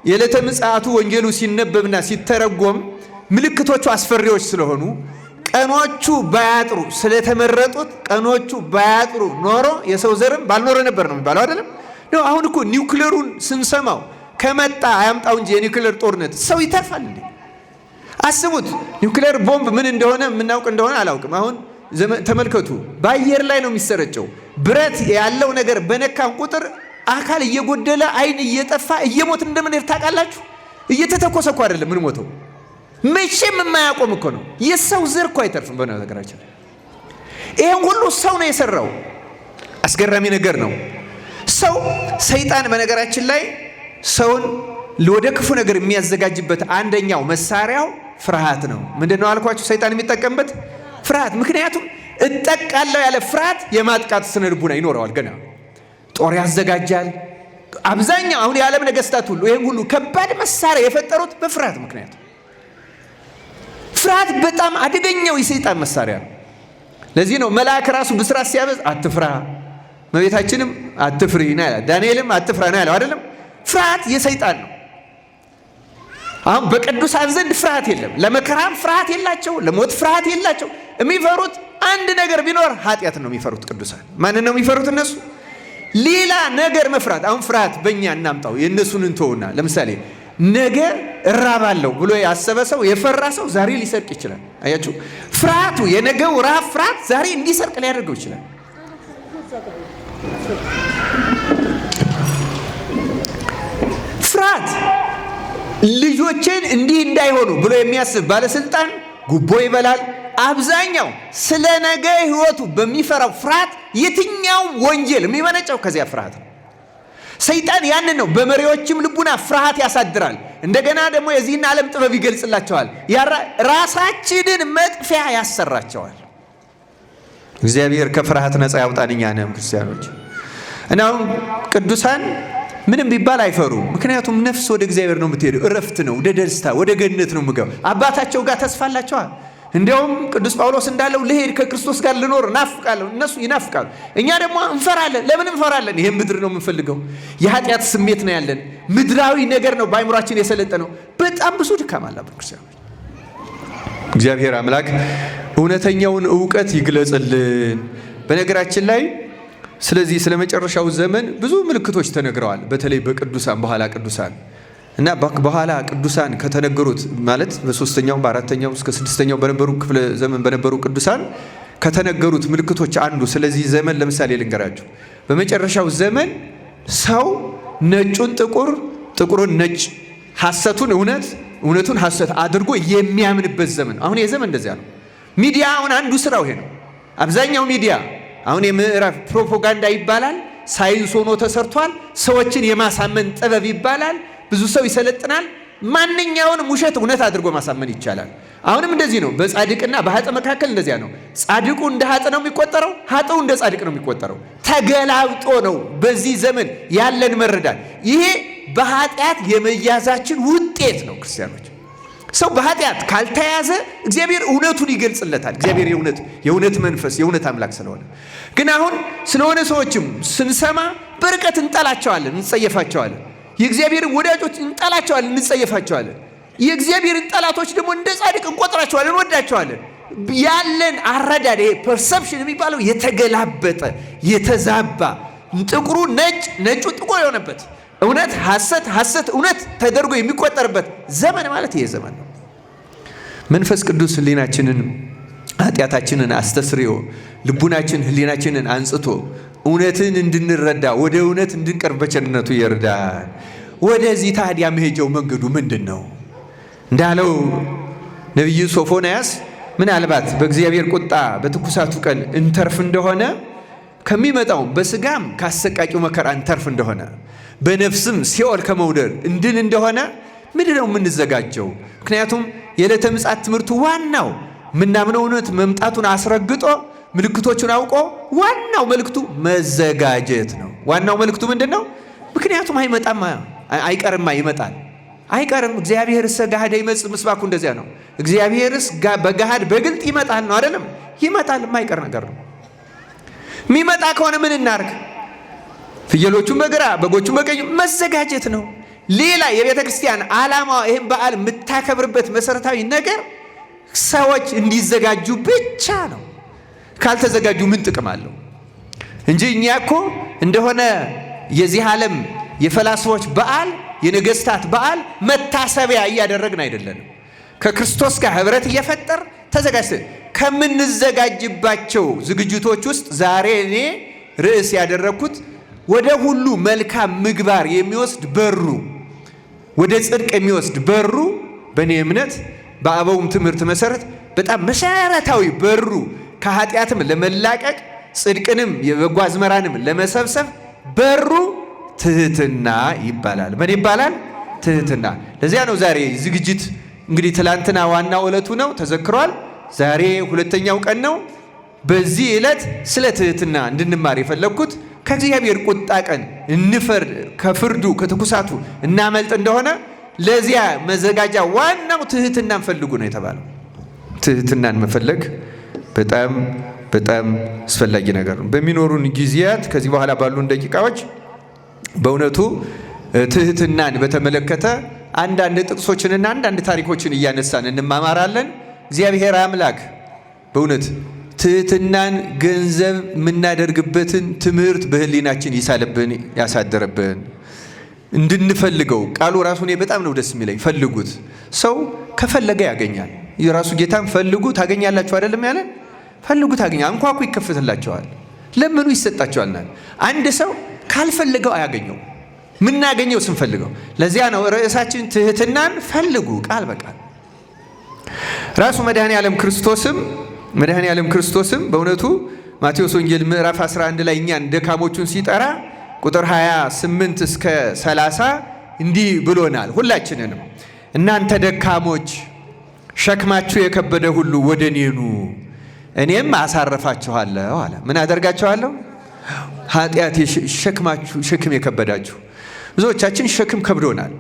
የዕለተ ምጽአቱ ወንጌሉ ሲነበብና ሲተረጎም ምልክቶቹ አስፈሪዎች ስለሆኑ ቀኖቹ ባያጥሩ ስለተመረጡት ቀኖቹ ባያጥሩ ኖሮ የሰው ዘርም ባልኖረ ነበር ነው የሚባለው፣ አይደለም? ነው። አሁን እኮ ኒውክሌሩን ስንሰማው ከመጣ አያምጣው እንጂ የኒውክሌር ጦርነት ሰው ይተርፋል እንዴ? አስቡት። ኒውክሌር ቦምብ ምን እንደሆነ የምናውቅ እንደሆነ አላውቅም። አሁን ተመልከቱ፣ በአየር ላይ ነው የሚሰረጨው። ብረት ያለው ነገር በነካን ቁጥር አካል እየጎደለ አይን እየጠፋ እየሞት እንደምንሄድ ታውቃላችሁ። እየተተኮሰ እኮ አይደለም ምን ሞተው መቼም የማያቆም እኮ ነው። የሰው ዘር እኮ አይተርፍም። በነገራችን ይሄን ሁሉ ሰው ነው የሰራው። አስገራሚ ነገር ነው። ሰው ሰይጣን በነገራችን ላይ ሰውን ወደ ክፉ ነገር የሚያዘጋጅበት አንደኛው መሳሪያው ፍርሃት ነው። ምንድነው አልኳችሁ? ሰይጣን የሚጠቀምበት ፍርሃት። ምክንያቱም እጠቃለሁ ያለ ፍርሃት የማጥቃት ስነ ልቡና ይኖረዋል። ገና ጦር ያዘጋጃል። አብዛኛው አሁን የዓለም ነገስታት ሁሉ ይሄን ሁሉ ከባድ መሳሪያ የፈጠሩት በፍርሃት ምክንያት። ፍርሃት በጣም አደገኛው የሰይጣን መሳሪያ ነው። ለዚህ ነው መልአክ ራሱ ብስራት ሲያበዝ አትፍራ፣ እመቤታችንም አትፍሪ ነው ያለው፣ ዳንኤልም አትፍራ ነው ያለው አይደለም? ፍርሃት የሰይጣን ነው። አሁን በቅዱሳን ዘንድ ፍርሃት የለም። ለመከራም ፍርሃት የላቸው፣ ለሞት ፍርሃት የላቸው። የሚፈሩት አንድ ነገር ቢኖር ኃጢአት ነው የሚፈሩት ቅዱሳን። ማንን ነው የሚፈሩት እነሱ? ሌላ ነገር መፍራት። አሁን ፍርሃት በእኛ እናምጣው የእነሱን እንተውና፣ ለምሳሌ ነገ እራባለሁ ብሎ ያሰበ ሰው የፈራ ሰው ዛሬ ሊሰርቅ ይችላል። አያችሁ፣ ፍርሃቱ የነገው ራብ ፍርሃት ዛሬ እንዲሰርቅ ሊያደርገው ይችላል። ፍርሃት ልጆችን እንዲህ እንዳይሆኑ ብሎ የሚያስብ ባለስልጣን ጉቦ ይበላል። አብዛኛው ስለ ነገ ሕይወቱ በሚፈራው ፍርሃት የትኛውም ወንጀል የሚመነጨው ከዚያ ፍርሃት ነው። ሰይጣን ያንን ነው በመሪዎችም ልቡና ፍርሃት ያሳድራል። እንደገና ደግሞ የዚህን ዓለም ጥበብ ይገልጽላቸዋል። ራሳችንን መጥፊያ ያሰራቸዋል። እግዚአብሔር ከፍርሃት ነፃ ያውጣን እኛንም ክርስቲያኖች። እና አሁን ቅዱሳን ምንም ቢባል አይፈሩም። ምክንያቱም ነፍስ ወደ እግዚአብሔር ነው የምትሄደው። እረፍት ነው፣ ወደ ደስታ ወደ ገነት ነው የምገባው። አባታቸው ጋር ተስፋ አላቸዋል። እንዲያውም ቅዱስ ጳውሎስ እንዳለው ልሄድ ከክርስቶስ ጋር ልኖር እናፍቃለሁ። እነሱ ይናፍቃሉ፣ እኛ ደግሞ እንፈራለን። ለምን እንፈራለን? ይሄን ምድር ነው የምንፈልገው። የኃጢአት ስሜት ነው ያለን። ምድራዊ ነገር ነው በአይምሯችን የሰለጠነው። በጣም ብዙ ድካም አለብን ክርስቲያኖች። እግዚአብሔር አምላክ እውነተኛውን እውቀት ይግለጽልን። በነገራችን ላይ ስለዚህ ስለ መጨረሻው ዘመን ብዙ ምልክቶች ተነግረዋል። በተለይ በቅዱሳን በኋላ ቅዱሳን እና በኋላ ቅዱሳን ከተነገሩት ማለት በሶስተኛው በአራተኛው እስከ ስድስተኛው በነበሩ ክፍለ ዘመን በነበሩ ቅዱሳን ከተነገሩት ምልክቶች አንዱ ስለዚህ ዘመን ለምሳሌ ልንገራችሁ። በመጨረሻው ዘመን ሰው ነጩን ጥቁር፣ ጥቁሩን ነጭ፣ ሐሰቱን እውነት፣ እውነቱን ሐሰት አድርጎ የሚያምንበት ዘመን። አሁን የዘመን እንደዚያ ነው። ሚዲያ አሁን አንዱ ስራው ይሄ ነው። አብዛኛው ሚዲያ አሁን የምዕራፍ ፕሮፓጋንዳ ይባላል። ሳይንስ ሆኖ ተሰርቷል። ሰዎችን የማሳመን ጥበብ ይባላል። ብዙ ሰው ይሰለጥናል። ማንኛውንም ውሸት እውነት አድርጎ ማሳመን ይቻላል። አሁንም እንደዚህ ነው። በጻድቅና በኃጥእ መካከል እንደዚያ ነው። ጻድቁ እንደ ኃጥእ ነው የሚቆጠረው፣ ኃጥኡ እንደ ጻድቅ ነው የሚቆጠረው። ተገላብጦ ነው በዚህ ዘመን ያለን መረዳት። ይሄ በኃጢአት የመያዛችን ውጤት ነው። ክርስቲያኖች፣ ሰው በኃጢአት ካልተያዘ እግዚአብሔር እውነቱን ይገልጽለታል። እግዚአብሔር የእውነት መንፈስ የእውነት አምላክ ስለሆነ። ግን አሁን ስለሆነ ሰዎችም ስንሰማ በርቀት እንጠላቸዋለን፣ እንጸየፋቸዋለን። የእግዚአብሔርን ወዳጆች እንጠላቸዋለን፣ እንጸየፋቸዋለን። የእግዚአብሔርን ጠላቶች ደግሞ እንደ ጻድቅ እንቆጥራቸዋለን፣ እንወዳቸዋለን። ያለን አረዳድ ይሄ perception የሚባለው የተገላበጠ የተዛባ፣ ጥቁሩ ነጭ፣ ነጩ ጥቁር የሆነበት፣ እውነት ሐሰት፣ ሐሰት እውነት ተደርጎ የሚቆጠርበት ዘመን ማለት ይሄ ዘመን ነው። መንፈስ ቅዱስ ሕሊናችንን ኃጢአታችንን አስተስርዮ ልቡናችን ሕሊናችንን አንጽቶ እውነትን እንድንረዳ ወደ እውነት እንድንቀርብ በቸርነቱ ይርዳን። ወደዚህ ታዲያ መሄጃው መንገዱ ምንድን ነው? እንዳለው ነቢዩ ሶፎንያስ ምናልባት በእግዚአብሔር ቁጣ በትኩሳቱ ቀን እንተርፍ እንደሆነ፣ ከሚመጣው በስጋም ካሰቃቂው መከራ እንተርፍ እንደሆነ፣ በነፍስም ሲኦል ከመውደድ እንድን እንደሆነ ምንድን ነው የምንዘጋጀው? ምክንያቱም የዕለተ ምጽአት ትምህርቱ ዋናው ምናምነው እውነት መምጣቱን አስረግጦ ምልክቶቹን አውቆ ዋናው መልእክቱ መዘጋጀት ነው። ዋናው መልእክቱ ምንድን ነው? ምክንያቱም አይመጣም አይቀርማ፣ ይመጣል አይቀርም። እግዚአብሔርስ ገሃደ ይመጽእ ምስባኩ እንደዚያ ነው። እግዚአብሔርስ በገሃድ በግልጥ ይመጣል ነው አይደለም? ይመጣል፣ የማይቀር ነገር ነው። የሚመጣ ከሆነ ምን እናርግ? ፍየሎቹን በግራ በጎቹን በቀኝ መዘጋጀት ነው። ሌላ የቤተ ክርስቲያን ዓላማ ይህን በዓል የምታከብርበት መሰረታዊ ነገር ሰዎች እንዲዘጋጁ ብቻ ነው። ካልተዘጋጁ ምን ጥቅም አለው? እንጂ እኛ እኮ እንደሆነ የዚህ ዓለም የፈላስፎች በዓል የነገስታት በዓል መታሰቢያ እያደረግን አይደለንም። ከክርስቶስ ጋር ህብረት እየፈጠር ተዘጋጅተን ከምንዘጋጅባቸው ዝግጅቶች ውስጥ ዛሬ እኔ ርዕስ ያደረግኩት ወደ ሁሉ መልካም ምግባር የሚወስድ በሩ፣ ወደ ጽድቅ የሚወስድ በሩ በእኔ እምነት በአበውም ትምህርት መሰረት በጣም መሰረታዊ በሩ ከኃጢአትም ለመላቀቅ ጽድቅንም የበጎ አዝመራንም ለመሰብሰብ በሩ ትህትና ይባላል። ምን ይባላል? ትህትና። ለዚያ ነው ዛሬ ዝግጅት እንግዲህ ትላንትና ዋናው ዕለቱ ነው ተዘክሯል። ዛሬ ሁለተኛው ቀን ነው። በዚህ ዕለት ስለ ትህትና እንድንማር የፈለግኩት ከእግዚአብሔር ቁጣ ቀን እንፈርድ ከፍርዱ ከትኩሳቱ እናመልጥ እንደሆነ ለዚያ መዘጋጃ ዋናው ትህትናን ፈልጉ ነው የተባለው። ትህትናን መፈለግ በጣም በጣም አስፈላጊ ነገር ነው። በሚኖሩን ጊዜያት ከዚህ በኋላ ባሉን ደቂቃዎች በእውነቱ ትህትናን በተመለከተ አንዳንድ ጥቅሶችንና አንዳንድ ታሪኮችን እያነሳን እንማማራለን። እግዚአብሔር አምላክ በእውነት ትህትናን ገንዘብ የምናደርግበትን ትምህርት በሕሊናችን ይሳልብን፣ ያሳድርብን እንድንፈልገው። ቃሉ ራሱ እኔ በጣም ነው ደስ የሚለኝ። ፈልጉት፣ ሰው ከፈለገ ያገኛል። የራሱ ጌታም ፈልጉ ታገኛላችሁ አይደለም ያለን? ፈልጉ ታገኛ፣ አንኳኩ ይከፈትላቸዋል፣ ለምኑ ይሰጣቸዋል። አንድ ሰው ካልፈለገው አያገኘው። ምናገኘው ስንፈልገው። ለዚያ ነው ርዕሳችን ትህትናን ፈልጉ ቃል በቃል። ራሱ መድኃኔ ዓለም ክርስቶስም መድኃኔ ዓለም ክርስቶስም በእውነቱ ማቴዎስ ወንጌል ምዕራፍ 11 ላይ እኛን ደካሞቹን ሲጠራ ቁጥር 28 እስከ 30 እንዲህ ብሎናል። ሁላችንንም እናንተ ደካሞች ሸክማችሁ የከበደ ሁሉ ወደ እኔ ኑ እኔም አሳርፋችኋለሁ አለ። ምን አደርጋችኋለሁ? ኃጢአት ሸክማችሁ ሸክም የከበዳችሁ ብዙዎቻችን ሸክም ከብዶናል።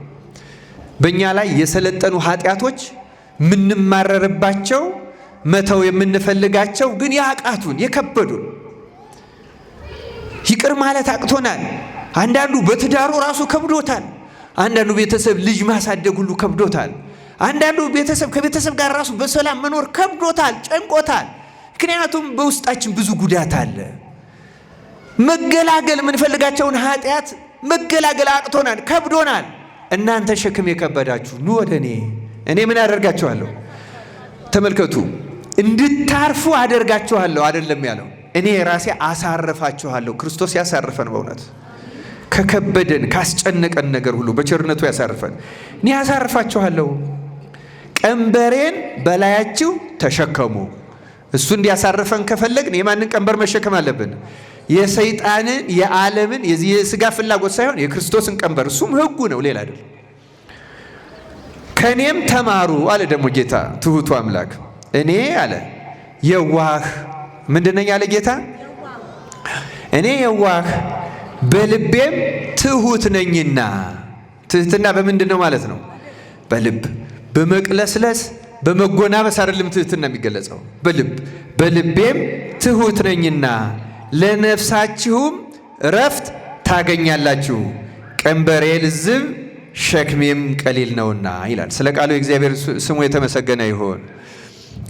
በእኛ ላይ የሰለጠኑ ኃጢአቶች የምንማረርባቸው መተው የምንፈልጋቸው ግን ያቃቱን የከበዱን ይቅር ማለት አቅቶናል። አንዳንዱ በትዳሩ ራሱ ከብዶታል። አንዳንዱ ቤተሰብ ልጅ ማሳደግ ሁሉ ከብዶታል። አንዳንዱ ቤተሰብ ከቤተሰብ ጋር ራሱ በሰላም መኖር ከብዶታል፣ ጨንቆታል። ምክንያቱም በውስጣችን ብዙ ጉዳት አለ። መገላገል የምንፈልጋቸውን ኃጢአት መገላገል አቅቶናል፣ ከብዶናል። እናንተ ሸክም የከበዳችሁ ኑ ወደ እኔ፣ እኔ ምን አደርጋችኋለሁ? ተመልከቱ፣ እንድታርፉ አደርጋችኋለሁ አይደለም ያለው፣ እኔ ራሴ አሳርፋችኋለሁ። ክርስቶስ ያሳርፈን በእውነት ከከበደን ካስጨነቀን ነገር ሁሉ በቸርነቱ ያሳርፈን። እኔ ያሳርፋችኋለሁ፣ ቀንበሬን በላያችሁ ተሸከሙ። እሱ እንዲያሳርፈን ከፈለግን የማንን ቀንበር መሸከም አለብን? የሰይጣንን፣ የዓለምን፣ የዚህ የስጋ ፍላጎት ሳይሆን የክርስቶስን ቀንበር። እሱም ሕጉ ነው፣ ሌላ አይደለም። ከእኔም ተማሩ አለ ደግሞ ጌታ ትሁቱ አምላክ። እኔ አለ የዋህ ምንድነኝ አለ ጌታ፣ እኔ የዋህ በልቤም ትሁት ነኝና። ትህትና በምንድን ነው ማለት ነው? በልብ በመቅለስለስ በመጎናበስ አይደለም ትህትና የሚገለጸው፣ በልብ በልቤም ትሁት ነኝና ለነፍሳችሁም እረፍት ታገኛላችሁ። ቀንበሬ ልዝብ ሸክሜም ቀሊል ነውና ይላል። ስለ ቃሉ የእግዚአብሔር ስሙ የተመሰገነ ይሁን።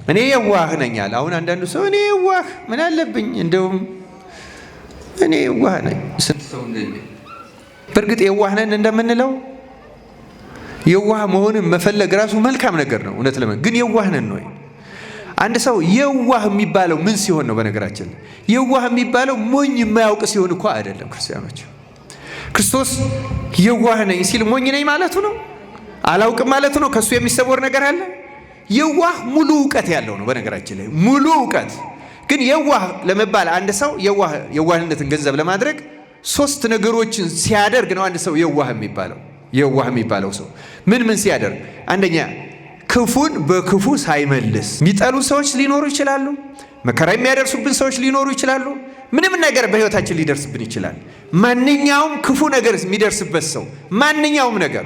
እኔ የዋህ ነኝ አለ። አሁን አንዳንዱ ሰው እኔ የዋህ ምን አለብኝ፣ እንደውም እኔ የዋህ ነኝ። ስንት ሰው እንደሚል በእርግጥ የዋህ ነን እንደምንለው የዋህ መሆንን መፈለግ ራሱ መልካም ነገር ነው። እውነት ለምን ግን የዋህ ነን ወይ? አንድ ሰው የዋህ የሚባለው ምን ሲሆን ነው? በነገራችን የዋህ የሚባለው ሞኝ የማያውቅ ሲሆን እኮ አይደለም። ክርስቲያኖች፣ ክርስቶስ የዋህ ነኝ ሲል ሞኝ ነኝ ማለቱ ነው? አላውቅም ማለቱ ነው? ከእሱ የሚሰወር ነገር አለ? የዋህ ሙሉ እውቀት ያለው ነው። በነገራችን ላይ ሙሉ እውቀት ግን የዋህ ለመባል አንድ ሰው የዋህ የዋህነትን ገንዘብ ለማድረግ ሶስት ነገሮችን ሲያደርግ ነው አንድ ሰው የዋህ የሚባለው። የዋህ የሚባለው ሰው ምን ምን ሲያደርግ? አንደኛ ክፉን በክፉ ሳይመልስ። የሚጠሉ ሰዎች ሊኖሩ ይችላሉ። መከራ የሚያደርሱብን ሰዎች ሊኖሩ ይችላሉ። ምንም ነገር በሕይወታችን ሊደርስብን ይችላል። ማንኛውም ክፉ ነገር የሚደርስበት ሰው ማንኛውም ነገር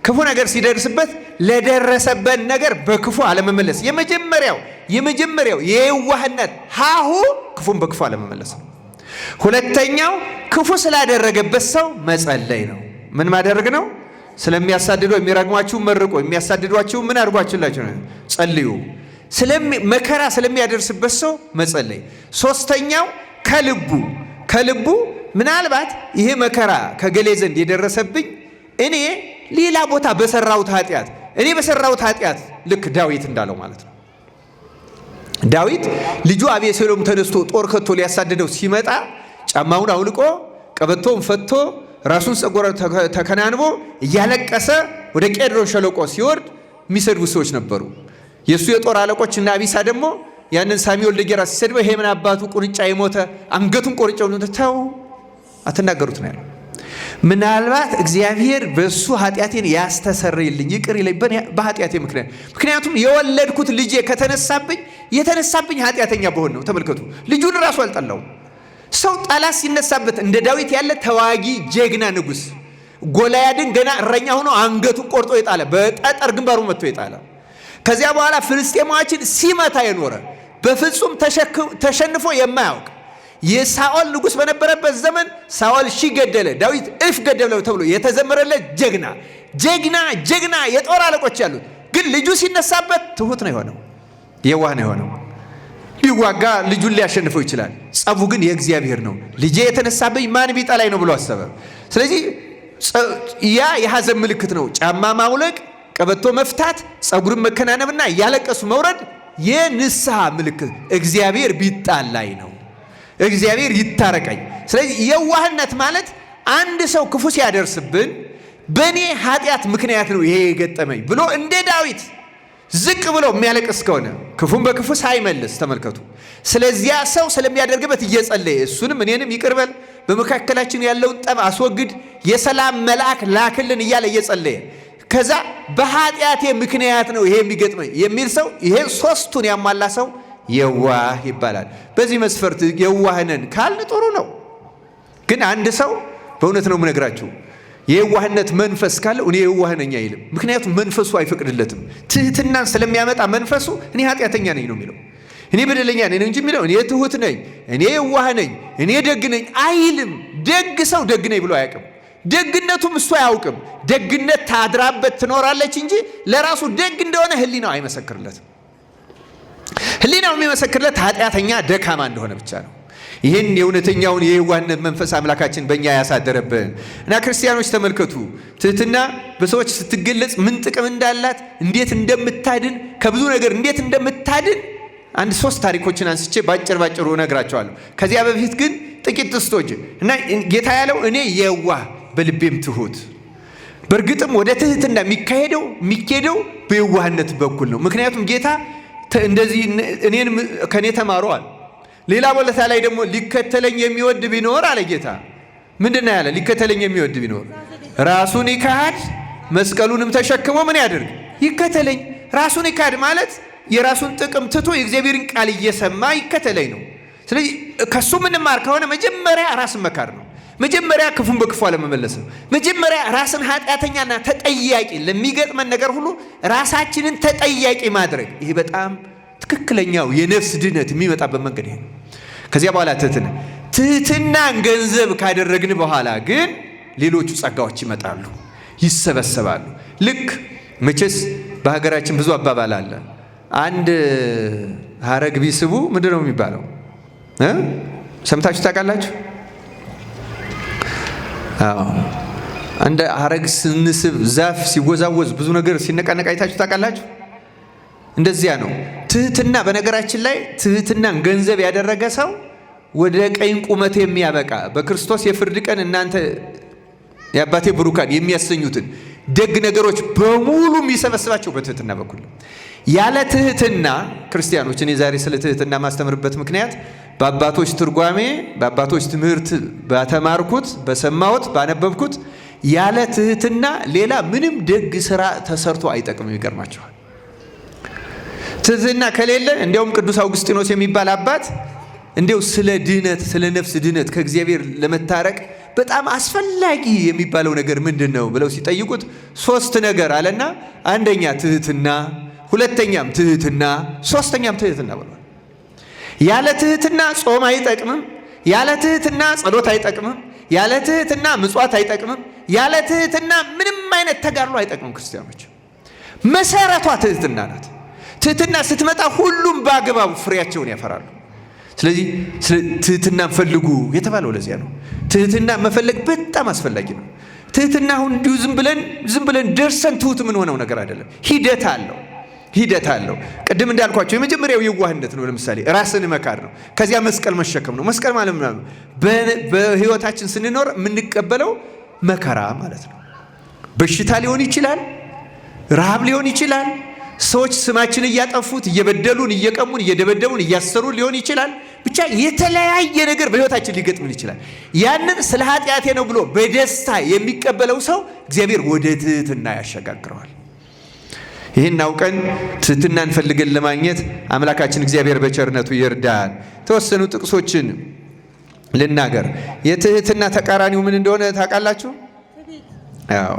ክፉ ነገር ሲደርስበት ለደረሰበት ነገር በክፉ አለመመለስ የመጀመሪያው የየዋህነት ሀሁ ክፉን በክፉ አለመመለስ ነው። ሁለተኛው ክፉ ስላደረገበት ሰው መጸለይ ነው። ምን ማድረግ ነው? ስለሚያሳድደው የሚረግሟችሁ መርቆ፣ የሚያሳድዷችሁ ምን አድርጓችሁላችሁ ነው? ጸልዩ። መከራ ስለሚያደርስበት ሰው መጸለይ። ሶስተኛው ከልቡ ምናልባት ይሄ መከራ ከገሌ ዘንድ የደረሰብኝ እኔ ሌላ ቦታ በሰራሁት ኃጢአት እኔ በሰራሁት ኃጢአት ልክ ዳዊት እንዳለው ማለት ነው። ዳዊት ልጁ አቤሴሎም ተነስቶ ጦር ከቶ ሊያሳድደው ሲመጣ ጫማውን አውልቆ ቀበቶውን ፈቶ ራሱን ጸጉር ተከናንቦ እያለቀሰ ወደ ቄድሮን ሸለቆ ሲወርድ የሚሰድቡ ሰዎች ነበሩ። የእሱ የጦር አለቆች እና አቢሳ ደግሞ ያንን ሳሚ ወልደ ጌራ ሲሰድበው ይሄ ምን አባቱ ቁንጫ የሞተ አንገቱን ቆርጬው ተው አትናገሩት ነው ያለው። ምናልባት እግዚአብሔር በእሱ ኃጢአቴን ያስተሰርይልኝ ይቅር ይለኝ በኃጢአቴ ምክንያት፣ ምክንያቱም የወለድኩት ልጄ ከተነሳብኝ የተነሳብኝ ኃጢአተኛ በሆን ነው። ተመልከቱ፣ ልጁን ራሱ አልጠላውም። ሰው ጠላት ሲነሳበት እንደ ዳዊት ያለ ተዋጊ ጀግና ንጉሥ ጎልያድን ገና እረኛ ሆኖ አንገቱን ቆርጦ የጣለ በጠጠር ግንባሩ መጥቶ የጣለ ከዚያ በኋላ ፍልስጤማዎችን ሲመታ የኖረ በፍጹም ተሸንፎ የማያውቅ የሳኦል ንጉሥ በነበረበት ዘመን ሳኦል ሺህ ገደለ፣ ዳዊት እልፍ ገደለ ተብሎ የተዘመረለት ጀግና ጀግና ጀግና የጦር አለቆች ያሉት ግን ልጁ ሲነሳበት ትሁት ነው የሆነው፣ የዋህ ነው የሆነው። ሊዋጋ ልጁን ሊያሸንፈው ይችላል። ጸቡ ግን የእግዚአብሔር ነው። ልጄ የተነሳብኝ ማን ቢጠላኝ ነው ብሎ አሰበ። ስለዚህ ያ የሐዘን ምልክት ነው። ጫማ ማውለቅ፣ ቀበቶ መፍታት፣ ጸጉርን መከናነብና እያለቀሱ መውረድ የንስሐ ምልክት፣ እግዚአብሔር ቢጣላኝ ነው፣ እግዚአብሔር ይታረቀኝ። ስለዚህ የዋህነት ማለት አንድ ሰው ክፉ ሲያደርስብን በእኔ ኃጢአት ምክንያት ነው ይሄ የገጠመኝ ብሎ እንደ ዳዊት ዝቅ ብሎ የሚያለቅስ ከሆነ ክፉን በክፉ ሳይመልስ፣ ተመልከቱ፣ ስለዚያ ሰው ስለሚያደርግበት እየጸለየ እሱንም እኔንም ይቅርበል፣ በመካከላችን ያለውን ጠብ አስወግድ፣ የሰላም መልአክ ላክልን እያለ እየጸለየ ከዛ በኃጢአቴ ምክንያት ነው ይሄ የሚገጥመኝ የሚል ሰው፣ ይሄ ሶስቱን ያሟላ ሰው የዋህ ይባላል። በዚህ መስፈርት የዋህ ነን ካልን ጥሩ ነው። ግን አንድ ሰው በእውነት ነው የምነግራችሁ የዋህነት መንፈስ ካለው እኔ የዋህ ነኝ አይልም። ምክንያቱም መንፈሱ አይፈቅድለትም። ትህትናን ስለሚያመጣ መንፈሱ እኔ ኃጢአተኛ ነኝ ነው የሚለው። እኔ በደለኛ ነኝ እንጂ የሚለው እኔ ትሁት ነኝ፣ እኔ የዋህ ነኝ፣ እኔ ደግ ነኝ አይልም። ደግ ሰው ደግ ነኝ ብሎ አያውቅም። ደግነቱም እሱ አያውቅም። ደግነት ታድራበት ትኖራለች እንጂ ለራሱ ደግ እንደሆነ ሕሊናው አይመሰክርለትም። ሕሊናው የሚመሰክርለት ኃጢአተኛ ደካማ እንደሆነ ብቻ ነው። ይህን የእውነተኛውን የየዋህነት መንፈስ አምላካችን በእኛ ያሳደረብን እና ክርስቲያኖች ተመልከቱ፣ ትህትና በሰዎች ስትገለጽ ምን ጥቅም እንዳላት፣ እንዴት እንደምታድን፣ ከብዙ ነገር እንዴት እንደምታድን አንድ ሶስት ታሪኮችን አንስቼ ባጭር ባጭሩ እነግራቸዋለሁ። ከዚያ በፊት ግን ጥቂት ጥስቶች እና ጌታ ያለው እኔ የዋህ በልቤም ትሁት። በእርግጥም ወደ ትህትና የሚካሄደው በየዋህነት በኩል ነው። ምክንያቱም ጌታ እንደዚህ እኔን ከእኔ ተማሩ አለ። ሌላ ቦታ ላይ ደግሞ ሊከተለኝ የሚወድ ቢኖር አለ ጌታ። ምንድን ነው ያለ? ሊከተለኝ የሚወድ ቢኖር ራሱን ይካድ መስቀሉንም ተሸክሞ ምን ያድርግ? ይከተለኝ። ራሱን ይካድ ማለት የራሱን ጥቅም ትቶ የእግዚአብሔርን ቃል እየሰማ ይከተለኝ ነው። ስለዚህ ከሱ ምንማር ከሆነ መጀመሪያ ራስን መካድ ነው። መጀመሪያ ክፉን በክፉ አለመመለስ ነው። መጀመሪያ ራስን ኃጢአተኛና ተጠያቂ ለሚገጥመን ነገር ሁሉ ራሳችንን ተጠያቂ ማድረግ፣ ይሄ በጣም ትክክለኛው የነፍስ ድነት የሚመጣበት መንገድ ይሄ ነው። ከዚያ በኋላ ትህትናን ገንዘብ ካደረግን በኋላ ግን ሌሎቹ ጸጋዎች ይመጣሉ፣ ይሰበሰባሉ። ልክ መቼስ በሀገራችን ብዙ አባባል አለ። አንድ ሀረግ ቢስቡ ምንድን ነው የሚባለው? ሰምታችሁ ታውቃላችሁ? አዎ፣ አንድ ሀረግ ስንስብ ዛፍ ሲወዛወዝ ብዙ ነገር ሲነቃነቅ አይታችሁ ታውቃላችሁ? እንደዚያ ነው ትህትና። በነገራችን ላይ ትህትናን ገንዘብ ያደረገ ሰው ወደ ቀኝ ቁመት የሚያበቃ በክርስቶስ የፍርድ ቀን እናንተ የአባቴ ብሩካን የሚያሰኙትን ደግ ነገሮች በሙሉ የሚሰበስባቸው በትህትና በኩል ነው። ያለ ትህትና ክርስቲያኖች፣ እኔ ዛሬ ስለ ትህትና ማስተምርበት ምክንያት በአባቶች ትርጓሜ፣ በአባቶች ትምህርት በተማርኩት፣ በሰማሁት፣ ባነበብኩት ያለ ትህትና ሌላ ምንም ደግ ስራ ተሰርቶ አይጠቅምም። ይገርማቸዋል። ትህትና ከሌለ እንዲያውም ቅዱስ አውግስጢኖስ የሚባል አባት እንዲያው ስለ ድህነት፣ ስለ ነፍስ ድህነት ከእግዚአብሔር ለመታረቅ በጣም አስፈላጊ የሚባለው ነገር ምንድን ነው ብለው ሲጠይቁት ሶስት ነገር አለና፣ አንደኛ ትህትና፣ ሁለተኛም ትህትና፣ ሶስተኛም ትህትና ብሏል። ያለ ትህትና ጾም አይጠቅምም። ያለ ትህትና ጸሎት አይጠቅምም። ያለ ትህትና ምጽዋት አይጠቅምም። ያለ ትህትና ምንም አይነት ተጋድሎ አይጠቅምም። ክርስቲያኖች መሰረቷ ትህትና ናት። ትህትና ስትመጣ ሁሉም በአግባቡ ፍሬያቸውን ያፈራሉ። ስለዚህ ትህትናን ፈልጉ የተባለው ለዚያ ነው። ትህትና መፈለግ በጣም አስፈላጊ ነው። ትህትና አሁን እንዲሁ ዝም ብለን ደርሰን ትሁት የምንሆነው ነገር አይደለም። ሂደት አለው። ሂደት አለው። ቅድም እንዳልኳቸው የመጀመሪያው የዋህነት ነው። ለምሳሌ ራስን መካድ ነው። ከዚያ መስቀል መሸከም ነው። መስቀል ማለት ምናምን በህይወታችን ስንኖር የምንቀበለው መከራ ማለት ነው። በሽታ ሊሆን ይችላል፣ ረሃብ ሊሆን ይችላል። ሰዎች ስማችን እያጠፉት እየበደሉን፣ እየቀሙን፣ እየደበደቡን፣ እያሰሩን ሊሆን ይችላል። ብቻ የተለያየ ነገር በህይወታችን ሊገጥምን ይችላል። ያንን ስለ ኃጢአቴ ነው ብሎ በደስታ የሚቀበለው ሰው እግዚአብሔር ወደ ትህትና ያሸጋግረዋል። ይህን አውቀን ትህትናን ፈልገን ለማግኘት አምላካችን እግዚአብሔር በቸርነቱ ይርዳን። የተወሰኑ ጥቅሶችን ልናገር። የትህትና ተቃራኒው ምን እንደሆነ ታውቃላችሁ? አዎ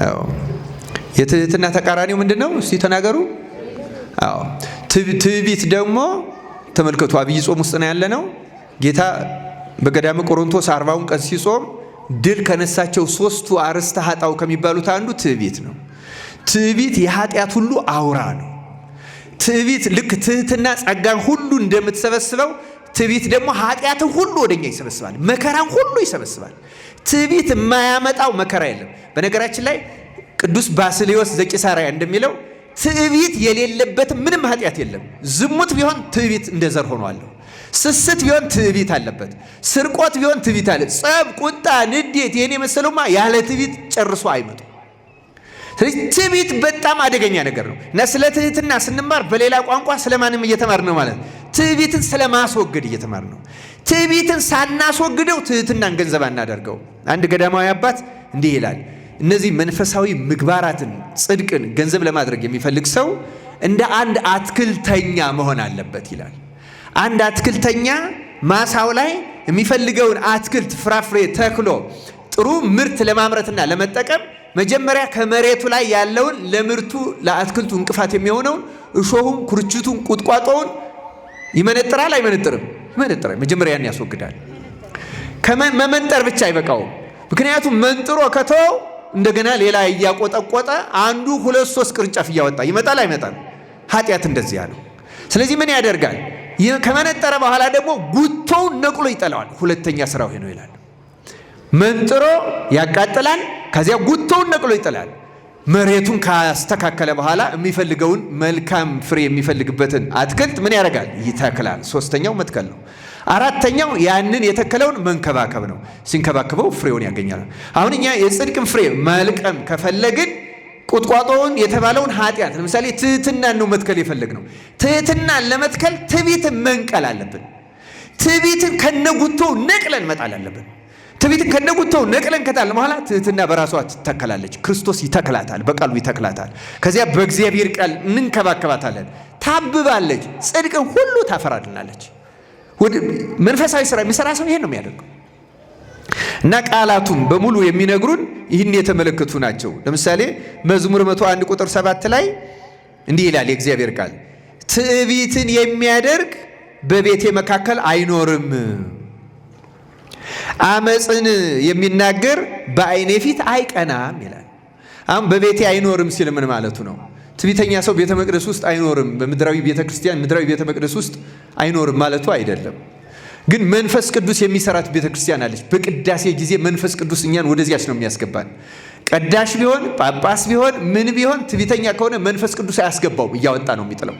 አዎ። የትህትና ተቃራኒው ምንድን ነው? እስቲ ተናገሩ። አዎ፣ ትዕቢት ደግሞ ተመልከቱ፣ አብይ ጾም ውስጥ ነው ያለነው። ጌታ በገዳመ ቆሮንቶስ 40ውን ቀን ሲጾም ድል ከነሳቸው ሶስቱ አርእስተ ኃጣውእ ከሚባሉት አንዱ ትዕቢት ነው። ትዕቢት የኃጢአት ሁሉ አውራ ነው። ትዕቢት ልክ ትህትና ጸጋን ሁሉ እንደምትሰበስበው ትዕቢት ደግሞ ኃጢአትን ሁሉ ወደኛ ይሰበስባል፣ መከራን ሁሉ ይሰበስባል። ትዕቢት የማያመጣው መከራ የለም። በነገራችን ላይ ቅዱስ ባስልዮስ ዘቂሳርያ እንደሚለው ትዕቢት የሌለበት ምንም ኃጢአት የለም። ዝሙት ቢሆን ትዕቢት እንደ ዘር ሆኗለሁ። ስስት ቢሆን ትዕቢት አለበት። ስርቆት ቢሆን ትዕቢት አለ። ጸብ፣ ቁጣ፣ ንዴት ይህን የመሰለውማ ያለ ትዕቢት ጨርሶ አይመጡም። ስለዚህ ትዕቢት በጣም አደገኛ ነገር ነው እና ስለ ትህትና ስንማር በሌላ ቋንቋ ስለማንም እየተማር ነው ማለት ትዕቢትን ስለማስወገድ እየተማር ነው። ትዕቢትን ሳናስወግደው ትህትናን ገንዘብ አናደርገው። አንድ ገዳማዊ አባት እንዲህ ይላል፣ እነዚህ መንፈሳዊ ምግባራትን ጽድቅን ገንዘብ ለማድረግ የሚፈልግ ሰው እንደ አንድ አትክልተኛ መሆን አለበት ይላል። አንድ አትክልተኛ ማሳው ላይ የሚፈልገውን አትክልት ፍራፍሬ ተክሎ ጥሩ ምርት ለማምረትና ለመጠቀም መጀመሪያ ከመሬቱ ላይ ያለውን ለምርቱ ለአትክልቱ እንቅፋት የሚሆነውን እሾሁን፣ ኩርችቱን፣ ቁጥቋጦውን ይመነጥራል። አይመነጥርም? ይመነጥራል። መጀመሪያ ያን ያስወግዳል። ከመመንጠር ብቻ አይበቃውም። ምክንያቱም መንጥሮ ከተወው እንደገና ሌላ እያቆጠቆጠ አንዱ ሁለት ሶስት ቅርንጫፍ እያወጣ ይመጣል። አይመጣም? ኃጢአት እንደዚያ ነው። ስለዚህ ምን ያደርጋል? ከመነጠረ በኋላ ደግሞ ጉቶውን ነቅሎ ይጠለዋል። ሁለተኛ ስራው ይሄ ነው ይላል። መንጥሮ ያቃጥላል። ከዚያ ጉቶውን ነቅሎ ይጥላል። መሬቱን ካስተካከለ በኋላ የሚፈልገውን መልካም ፍሬ የሚፈልግበትን አትክልት ምን ያደርጋል? ይተክላል። ሶስተኛው መትከል ነው። አራተኛው ያንን የተከለውን መንከባከብ ነው። ሲንከባከበው ፍሬውን ያገኛል። አሁን እኛ የጽድቅን ፍሬ መልቀም ከፈለግን ቁጥቋጦውን የተባለውን ኃጢአት ለምሳሌ ትህትናን ነው መትከል የፈለግነው። ትህትናን ለመትከል ትዕቢትን መንቀል አለብን። ትዕቢትን ከነጉቶው ነቅለን መጣል አለብን። ትዕቢትን ከነጉቶው ነቅለን ከጣልን በኋላ ትህትና በራሷ ትተከላለች። ክርስቶስ ይተክላታል፣ በቃሉ ይተክላታል። ከዚያ በእግዚአብሔር ቃል እንንከባከባታለን። ታብባለች፣ ጽድቅን ሁሉ ታፈራልናለች። መንፈሳዊ ስራ የሚሰራ ሰው ይሄን ነው የሚያደርገው። እና ቃላቱም በሙሉ የሚነግሩን ይህን የተመለከቱ ናቸው። ለምሳሌ መዝሙር 101 ቁጥር 7 ላይ እንዲህ ይላል የእግዚአብሔር ቃል፣ ትዕቢትን የሚያደርግ በቤቴ መካከል አይኖርም፣ አመፅን የሚናገር በዓይኔ ፊት አይቀናም ይላል። አሁን በቤቴ አይኖርም ሲል ምን ማለቱ ነው? ትዕቢተኛ ሰው ቤተ መቅደስ ውስጥ አይኖርም፣ በምድራዊ ቤተ ክርስቲያን ምድራዊ ቤተ መቅደስ ውስጥ አይኖርም ማለቱ አይደለም። ግን መንፈስ ቅዱስ የሚሰራት ቤተ ክርስቲያን አለች። በቅዳሴ ጊዜ መንፈስ ቅዱስ እኛን ወደዚያች ነው የሚያስገባን። ቀዳሽ ቢሆን ጳጳስ ቢሆን ምን ቢሆን ትዕቢተኛ ከሆነ መንፈስ ቅዱስ አያስገባውም፣ እያወጣ ነው የሚጥለው።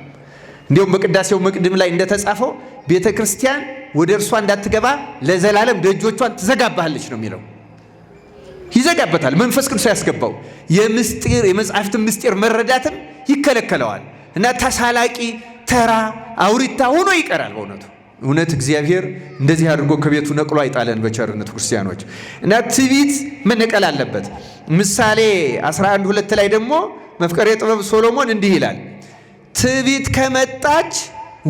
እንዲሁም በቅዳሴው መቅድም ላይ እንደተጻፈው ቤተ ክርስቲያን ወደ እርሷ እንዳትገባ ለዘላለም ደጆቿን ትዘጋባለች ነው የሚለው። ይዘጋበታል። መንፈስ ቅዱስ አያስገባው። የምስጢር የመጽሐፍትን ምስጢር መረዳትም ይከለከለዋል እና ተሳላቂ ተራ አውሪታ ሆኖ ይቀራል። በእውነቱ እውነት እግዚአብሔር እንደዚህ አድርጎ ከቤቱ ነቅሎ አይጣለን በቸርነቱ ክርስቲያኖች። እና ትዕቢት መነቀል አለበት። ምሳሌ 11:2 ላይ ደግሞ መፍቀሬ ጥበብ ሶሎሞን እንዲህ ይላል፣ ትዕቢት ከመጣች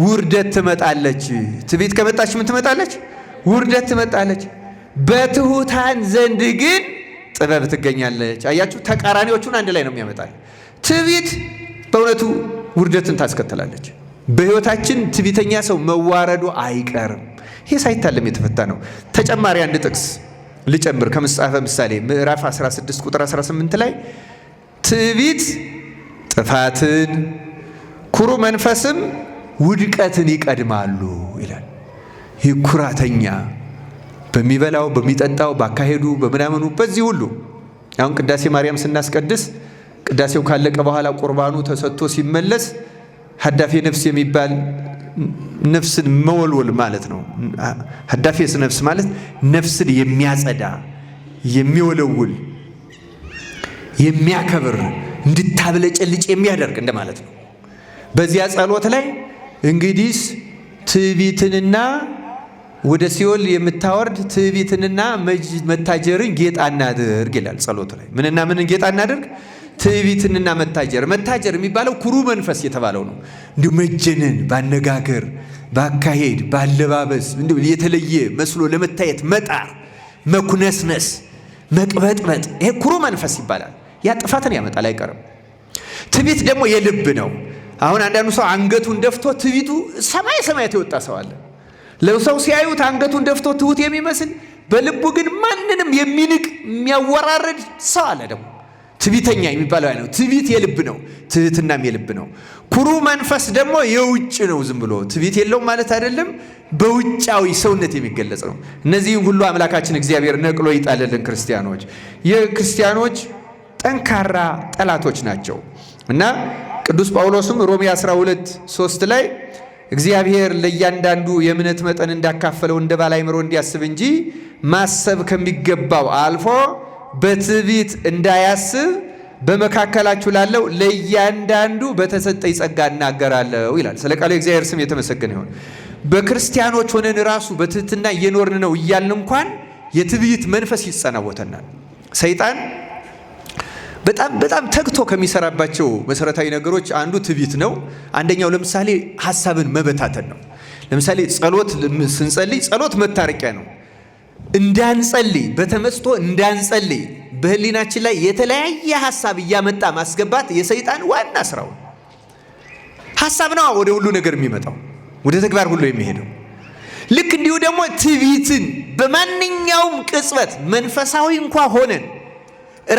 ውርደት ትመጣለች። ትዕቢት ከመጣች ምን ትመጣለች? ውርደት ትመጣለች። በትሑታን ዘንድ ግን ጥበብ ትገኛለች። አያችሁ፣ ተቃራኒዎቹን አንድ ላይ ነው የሚያመጣል። ትዕቢት በእውነቱ ውርደትን ታስከትላለች። በሕይወታችን ትዕቢተኛ ሰው መዋረዱ አይቀርም። ይሄ ሳይታለም የተፈታ ነው። ተጨማሪ አንድ ጥቅስ ልጨምር ከመጽሐፈ ምሳሌ ምዕራፍ 16 ቁጥር 18 ላይ ትዕቢት ጥፋትን፣ ኩሩ መንፈስም ውድቀትን ይቀድማሉ ይላል። ይህ ኩራተኛ በሚበላው በሚጠጣው ባካሄዱ በምናምኑ በዚህ ሁሉ አሁን ቅዳሴ ማርያም ስናስቀድስ ቅዳሴው ካለቀ በኋላ ቁርባኑ ተሰጥቶ ሲመለስ ሀዳፌ ነፍስ የሚባል ነፍስን መወልወል ማለት ነው። ሀዳፌ ነፍስ ማለት ነፍስን የሚያጸዳ፣ የሚወለውል፣ የሚያከብር፣ እንድታብለጨልጭ የሚያደርግ እንደማለት ነው። በዚያ ጸሎት ላይ እንግዲህ ትዕቢትንና ወደ ሲኦል የምታወርድ ትዕቢትንና መታጀርን ጌጥ አናድርግ ይላል ጸሎቱ ላይ። ምንና ምንን ጌጥ አናድርግ? ትዕቢትንና መታጀር። መታጀር የሚባለው ኩሩ መንፈስ የተባለው ነው። እንዲሁ መጀነን፣ ባነጋገር፣ ባካሄድ፣ ባለባበስ እንዲሁ የተለየ መስሎ ለመታየት መጣር፣ መኩነስነስ፣ መቅበጥበጥ፣ ይሄ ኩሩ መንፈስ ይባላል። ያ ጥፋትን ያመጣል፣ አይቀርም። ትዕቢት ደግሞ የልብ ነው። አሁን አንዳንዱ ሰው አንገቱን ደፍቶ ትዕቢቱ ሰማይ ሰማያት የወጣ ሰው አለ። ለሰው ሲያዩት አንገቱን ደፍቶ ትሁት የሚመስል በልቡ ግን ማንንም የሚንቅ የሚያወራርድ ሰው አለ። ደግሞ ትዕቢተኛ የሚባለው ነው። ትዕቢት የልብ ነው፣ ትህትናም የልብ ነው። ኩሩ መንፈስ ደግሞ የውጭ ነው። ዝም ብሎ ትዕቢት የለውም ማለት አይደለም፣ በውጫዊ ሰውነት የሚገለጽ ነው። እነዚህም ሁሉ አምላካችን እግዚአብሔር ነቅሎ ይጣልልን። ክርስቲያኖች የክርስቲያኖች ጠንካራ ጠላቶች ናቸው እና ቅዱስ ጳውሎስም ሮሜ 12:3 ላይ እግዚአብሔር ለእያንዳንዱ የእምነት መጠን እንዳካፈለው እንደ ባለ አእምሮ እንዲያስብ እንጂ ማሰብ ከሚገባው አልፎ በትዕቢት እንዳያስብ በመካከላችሁ ላለው ለእያንዳንዱ በተሰጠኝ ጸጋ እናገራለሁ ይላል። ስለ ቃሉ የእግዚአብሔር ስም የተመሰገነ ይሁን። በክርስቲያኖች ሆነን ራሱ በትህትና እየኖርን ነው እያልን እንኳን የትዕቢት መንፈስ ይጸናወተናል። ሰይጣን በጣም በጣም ተግቶ ከሚሰራባቸው መሰረታዊ ነገሮች አንዱ ትዕቢት ነው። አንደኛው ለምሳሌ ሀሳብን መበታተን ነው። ለምሳሌ ጸሎት ስንጸልይ ጸሎት መታረቂያ ነው። እንዳንጸልይ በተመስጦ እንዳንጸልይ በህሊናችን ላይ የተለያየ ሀሳብ እያመጣ ማስገባት የሰይጣን ዋና ስራው ሀሳብ ነው። ወደ ሁሉ ነገር የሚመጣው ወደ ተግባር ሁሉ የሚሄደው ልክ እንዲሁ ደግሞ ትዕቢትን በማንኛውም ቅጽበት መንፈሳዊ እንኳ ሆነን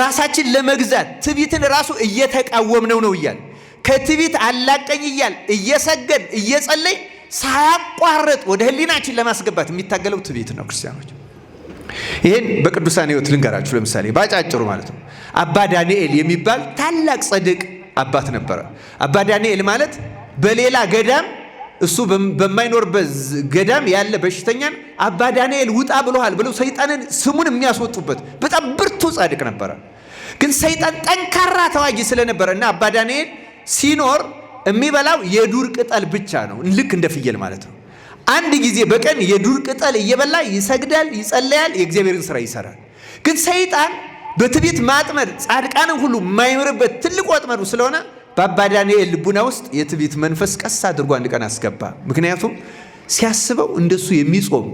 ራሳችን ለመግዛት ትዕቢትን ራሱ እየተቃወምነው ነው እያል ከትዕቢት አላቀኝ እያል እየሰገድ እየጸለይ ሳያቋርጥ ወደ ህሊናችን ለማስገባት የሚታገለው ትዕቢት ነው። ክርስቲያኖች ይህን በቅዱሳን ሕይወት ልንገራችሁ። ለምሳሌ ባጫጭሩ ማለት ነው። አባ ዳንኤል የሚባል ታላቅ ጻድቅ አባት ነበረ። አባ ዳንኤል ማለት በሌላ ገዳም እሱ በማይኖርበት ገዳም ያለ በሽተኛን አባ ዳንኤል ውጣ ብሎሃል ብለው ሰይጣንን ስሙን የሚያስወጡበት በጣም ብርቱ ጻድቅ ነበረ። ግን ሰይጣን ጠንካራ ተዋጊ ስለነበረ እና አባ ዳንኤል ሲኖር የሚበላው የዱር ቅጠል ብቻ ነው፣ ልክ እንደ ፍየል ማለት ነው። አንድ ጊዜ በቀን የዱር ቅጠል እየበላ ይሰግዳል፣ ይጸለያል፣ የእግዚአብሔርን ስራ ይሰራል። ግን ሰይጣን በትዕቢት ማጥመድ ጻድቃንን ሁሉ የማይምርበት ትልቅ ወጥመዱ ስለሆነ በአባ ዳንኤል ልቡና ውስጥ የትዕቢት መንፈስ ቀስ አድርጎ አንድ ቀን አስገባ። ምክንያቱም ሲያስበው እንደሱ የሚጾም፣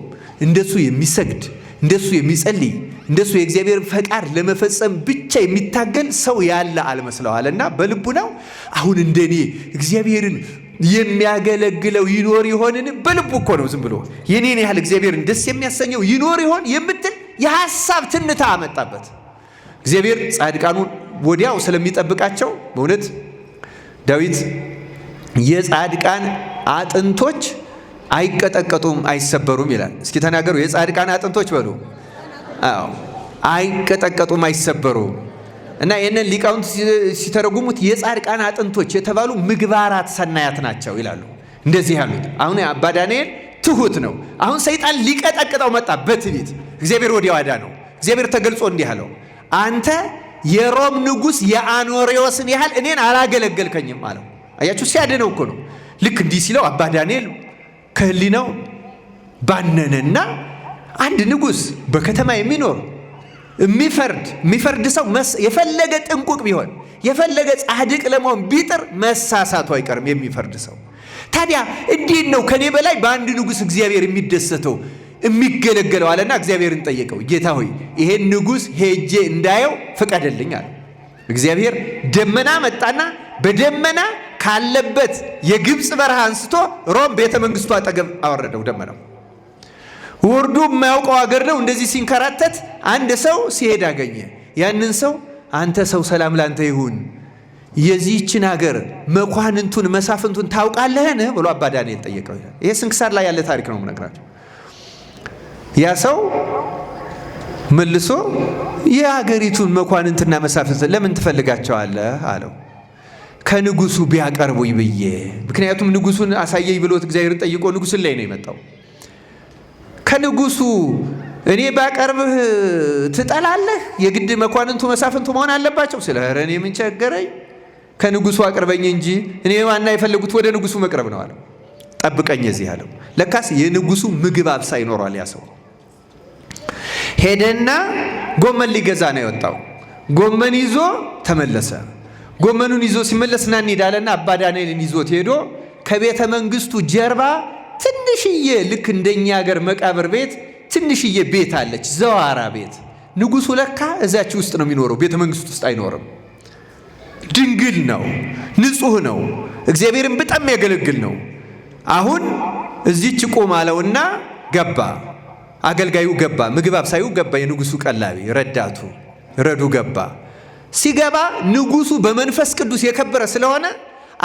እንደሱ የሚሰግድ፣ እንደሱ የሚጸልይ፣ እንደሱ የእግዚአብሔርን ፈቃድ ለመፈጸም ብቻ የሚታገል ሰው ያለ አልመስለዋልና በልቡናው አሁን እንደኔ እግዚአብሔርን የሚያገለግለው ይኖር ይሆንን? በልቡ እኮ ነው። ዝም ብሎ የኔን ያህል እግዚአብሔርን ደስ የሚያሰኘው ይኖር ይሆን የምትል የሐሳብ ትንታ አመጣበት። እግዚአብሔር ጻድቃኑን ወዲያው ስለሚጠብቃቸው በእውነት ዳዊት የጻድቃን አጥንቶች አይቀጠቀጡም አይሰበሩም ይላል። እስኪ ተናገሩ፣ የጻድቃን አጥንቶች በሉ። አዎ አይቀጠቀጡም አይሰበሩም። እና ይህንን ሊቃውንት ሲተረጉሙት የጻድቃን አጥንቶች የተባሉ ምግባራት ሰናያት ናቸው ይላሉ። እንደዚህ ያሉት አሁን አባ ዳንኤል ትሁት ነው። አሁን ሰይጣን ሊቀጠቅጠው መጣ በትዕቢት። እግዚአብሔር ወዲያው አዳነው። እግዚአብሔር ተገልጾ እንዲህ አለው፣ አንተ የሮም ንጉሥ የአኖሬዎስን ያህል እኔን አላገለገልከኝም አለው። አያችሁ፣ ሲያድነው እኮ ነው። ልክ እንዲህ ሲለው አባ ዳንኤል ከህሊናው ባነነና አንድ ንጉሥ በከተማ የሚኖር የሚፈርድ ሰው የፈለገ ጥንቁቅ ቢሆን የፈለገ ጻድቅ ለመሆን ቢጥር መሳሳቱ አይቀርም የሚፈርድ ሰው። ታዲያ እንዴት ነው ከኔ በላይ በአንድ ንጉሥ እግዚአብሔር የሚደሰተው የሚገለገለው አለና እግዚአብሔርን ጠየቀው። ጌታ ሆይ ይሄን ንጉሥ ሄጄ እንዳየው ፍቀድልኝ አለ። እግዚአብሔር ደመና መጣና በደመና ካለበት የግብፅ በረሃ አንስቶ ሮም ቤተ መንግስቱ አጠገብ አወረደው። ደመናው ወርዶ የማያውቀው ሀገር ነው። እንደዚህ ሲንከራተት አንድ ሰው ሲሄድ አገኘ። ያንን ሰው አንተ ሰው ሰላም ላንተ ይሁን፣ የዚህችን ሀገር መኳንንቱን መሳፍንቱን ታውቃለህን ብሎ አባ ዳንኤል ጠየቀው ይላል። ይሄ ስንክሳር ላይ ያለ ታሪክ ነው የምነግራቸው። ያ ሰው መልሶ የሀገሪቱን መኳንንትና መሳፍንት ለምን ትፈልጋቸዋለህ አለው። ከንጉሱ ቢያቀርቡኝ ብዬ። ምክንያቱም ንጉሱን አሳየኝ ብሎት እግዚአብሔርን ጠይቆ ንጉሱን ላይ ነው የመጣው። ከንጉሱ እኔ ባቀርብህ ትጠላለህ? የግድ መኳንንቱ መሳፍንቱ መሆን አለባቸው? ስለ ኧረ እኔ ምን ቸገረኝ፣ ከንጉሱ አቅርበኝ እንጂ እኔ ዋና የፈለጉት ወደ ንጉሱ መቅረብ ነው አለው። ጠብቀኝ እዚህ አለው። ለካስ የንጉሱ ምግብ አብሳይ ይኖሯል ያ ሰው። ሄደና ጎመን ሊገዛ ነው የወጣው። ጎመን ይዞ ተመለሰ። ጎመኑን ይዞ ሲመለስ ና እንሂድ አለና አባ ዳንኤልን ይዞት ሄዶ ከቤተ መንግስቱ ጀርባ ትንሽዬ ልክ እንደኛ ሀገር መቃብር ቤት ትንሽዬ ቤት አለች፣ ዘዋራ ቤት። ንጉሱ ለካ እዛች ውስጥ ነው የሚኖረው፣ ቤተ መንግስቱ ውስጥ አይኖርም። ድንግል ነው፣ ንጹሕ ነው፣ እግዚአብሔርን በጣም የሚያገለግል ነው። አሁን እዚች ቁም አለውና ገባ። አገልጋዩ ገባ፣ ምግብ አብሳዩ ገባ፣ የንጉሱ ቀላቢ ረዳቱ ረዱ ገባ። ሲገባ ንጉሱ በመንፈስ ቅዱስ የከበረ ስለሆነ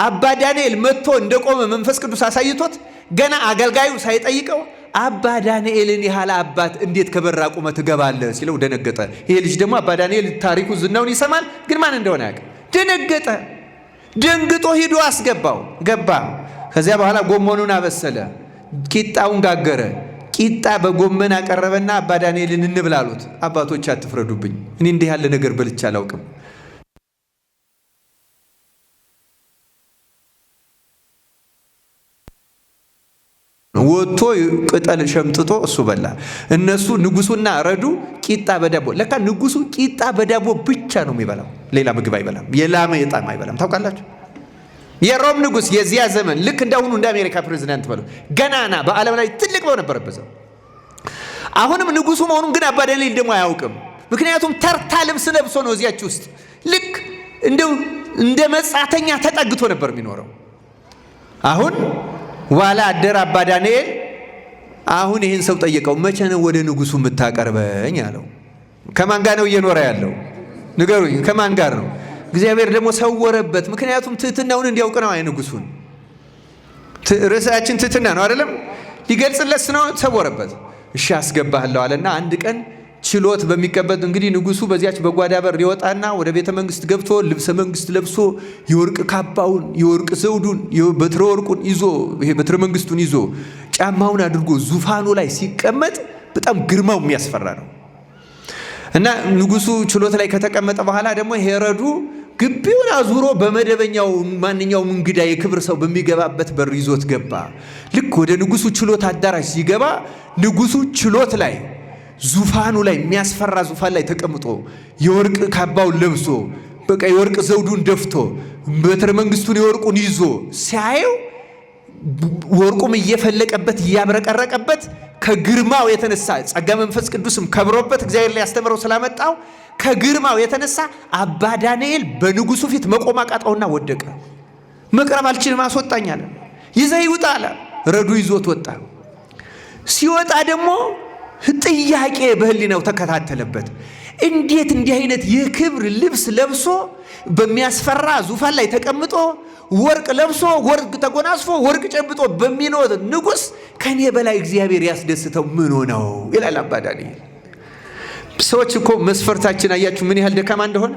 አባ ዳንኤል መጥቶ እንደቆመ መንፈስ ቅዱስ አሳይቶት ገና አገልጋዩ ሳይጠይቀው አባ ዳንኤልን ያህል አባት እንዴት ከበር አቁመህ ትገባለህ ሲለው ደነገጠ። ይሄ ልጅ ደግሞ አባ ዳንኤል ታሪኩ ዝናውን ይሰማል፣ ግን ማን እንደሆነ አያውቅም። ደነገጠ። ደንግጦ ሂዶ አስገባው፣ ገባ። ከዚያ በኋላ ጎመኑን አበሰለ፣ ቂጣውን ጋገረ። ቂጣ በጎመን አቀረበና አባ ዳንኤልን እንብላ አሉት። አባቶች አትፍረዱብኝ፣ እኔ እንዲህ ያለ ነገር በልቼ አላውቅም። ወጥቶ ቅጠል ሸምጥጦ እሱ በላ። እነሱ ንጉሱና ረዱ ቂጣ በዳቦ። ለካ ንጉሱ ቂጣ በዳቦ ብቻ ነው የሚበላው፣ ሌላ ምግብ አይበላም። የላመ የጣም አይበላም። ታውቃላችሁ፣ የሮም ንጉስ የዚያ ዘመን ልክ እንዳሁኑ እንደ አሜሪካ ፕሬዚዳንት በለው ገናና በዓለም ላይ ትልቅ በነበረበት ዘመን አሁንም ንጉሱ መሆኑን ግን አባ ዳንኤል ደግሞ አያውቅም። ምክንያቱም ተርታ ልብስ ለብሶ ነው እዚያች ውስጥ ልክ እንደው እንደ መጻተኛ ተጠግቶ ነበር የሚኖረው። አሁን ዋላ አደር አባ ዳንኤል አሁን ይህን ሰው ጠየቀው። መቼ ነው ወደ ንጉሱ የምታቀርበኝ አለው። ከማን ጋር ነው እየኖረ ያለው? ንገሩኝ፣ ከማን ጋር ነው? እግዚአብሔር ደግሞ ሰወረበት። ምክንያቱም ትህትናውን እንዲያውቅ ነው። አይ ንጉሱን ርዕሳችን ትህትና ነው አይደለም? ሊገልጽለት ነው፣ ሰወረበት። እሺ አስገባለሁ አለና አንድ ቀን ችሎት በሚቀበጥ እንግዲህ ንጉሱ በዚያች በጓዳ በር ይወጣና ወደ ቤተ መንግስት ገብቶ ልብሰ መንግስት ለብሶ የወርቅ ካባውን የወርቅ ዘውዱን በትረ ወርቁን ይዞ ይሄ በትረ መንግስቱን ይዞ ጫማውን አድርጎ ዙፋኑ ላይ ሲቀመጥ በጣም ግርማው የሚያስፈራ ነው። እና ንጉሱ ችሎት ላይ ከተቀመጠ በኋላ ደግሞ ሄሮዱ ግቢውን አዙሮ በመደበኛው ማንኛውም እንግዳ የክብር ሰው በሚገባበት በር ይዞት ገባ። ልክ ወደ ንጉሱ ችሎት አዳራሽ ሲገባ ንጉሱ ችሎት ላይ ዙፋኑ ላይ የሚያስፈራ ዙፋን ላይ ተቀምጦ የወርቅ ካባውን ለብሶ በቃ የወርቅ ዘውዱን ደፍቶ በትረ መንግስቱን የወርቁን ይዞ ሲያየው ወርቁም እየፈለቀበት እያብረቀረቀበት ከግርማው የተነሳ ጸጋ መንፈስ ቅዱስም ከብሮበት እግዚአብሔር ሊያስተምረው ስላመጣው ከግርማው የተነሳ አባ ዳንኤል በንጉሱ ፊት መቆም አቃጠውና ወደቀ። መቅረብ አልችልም አስወጣኝ አለ። ይዘህ ይውጣ አለ። ረዱ ይዞት ወጣ። ሲወጣ ደግሞ ጥያቄ በህሊናው ተከታተለበት። እንዴት እንዲህ አይነት የክብር ልብስ ለብሶ በሚያስፈራ ዙፋን ላይ ተቀምጦ ወርቅ ለብሶ ወርቅ ተጎናጽፎ ወርቅ ጨብጦ በሚኖር ንጉሥ ከኔ በላይ እግዚአብሔር ያስደስተው ምኑ ነው ይላል አባ ዳንኤል። ሰዎች እኮ መስፈርታችን አያችሁ ምን ያህል ደካማ እንደሆነ።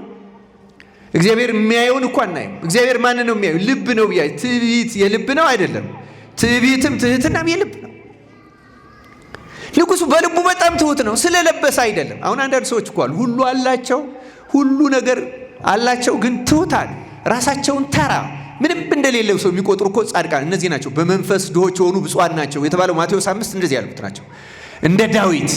እግዚአብሔር የሚያየውን እኮ አናይም። እግዚአብሔር ማን ነው የሚያየው? ልብ ነው ቢያይ። ትዕቢት የልብ ነው አይደለም? ትዕቢትም ትህትናም የልብ ነው። ንጉሱ በልቡ በጣም ትሁት ነው፣ ስለለበሰ አይደለም። አሁን አንዳንድ ሰዎች እኮ አሉ ሁሉ አላቸው፣ ሁሉ ነገር አላቸው፣ ግን ትሁታን ራሳቸውን ተራ ምንም እንደሌለው ሰው የሚቆጥሩ እኮ ጻድቃን እነዚህ ናቸው። በመንፈስ ድሆች የሆኑ ብፁዓን ናቸው የተባለው ማቴዎስ 5 እንደዚህ ያሉት ናቸው። እንደ ዳዊት፣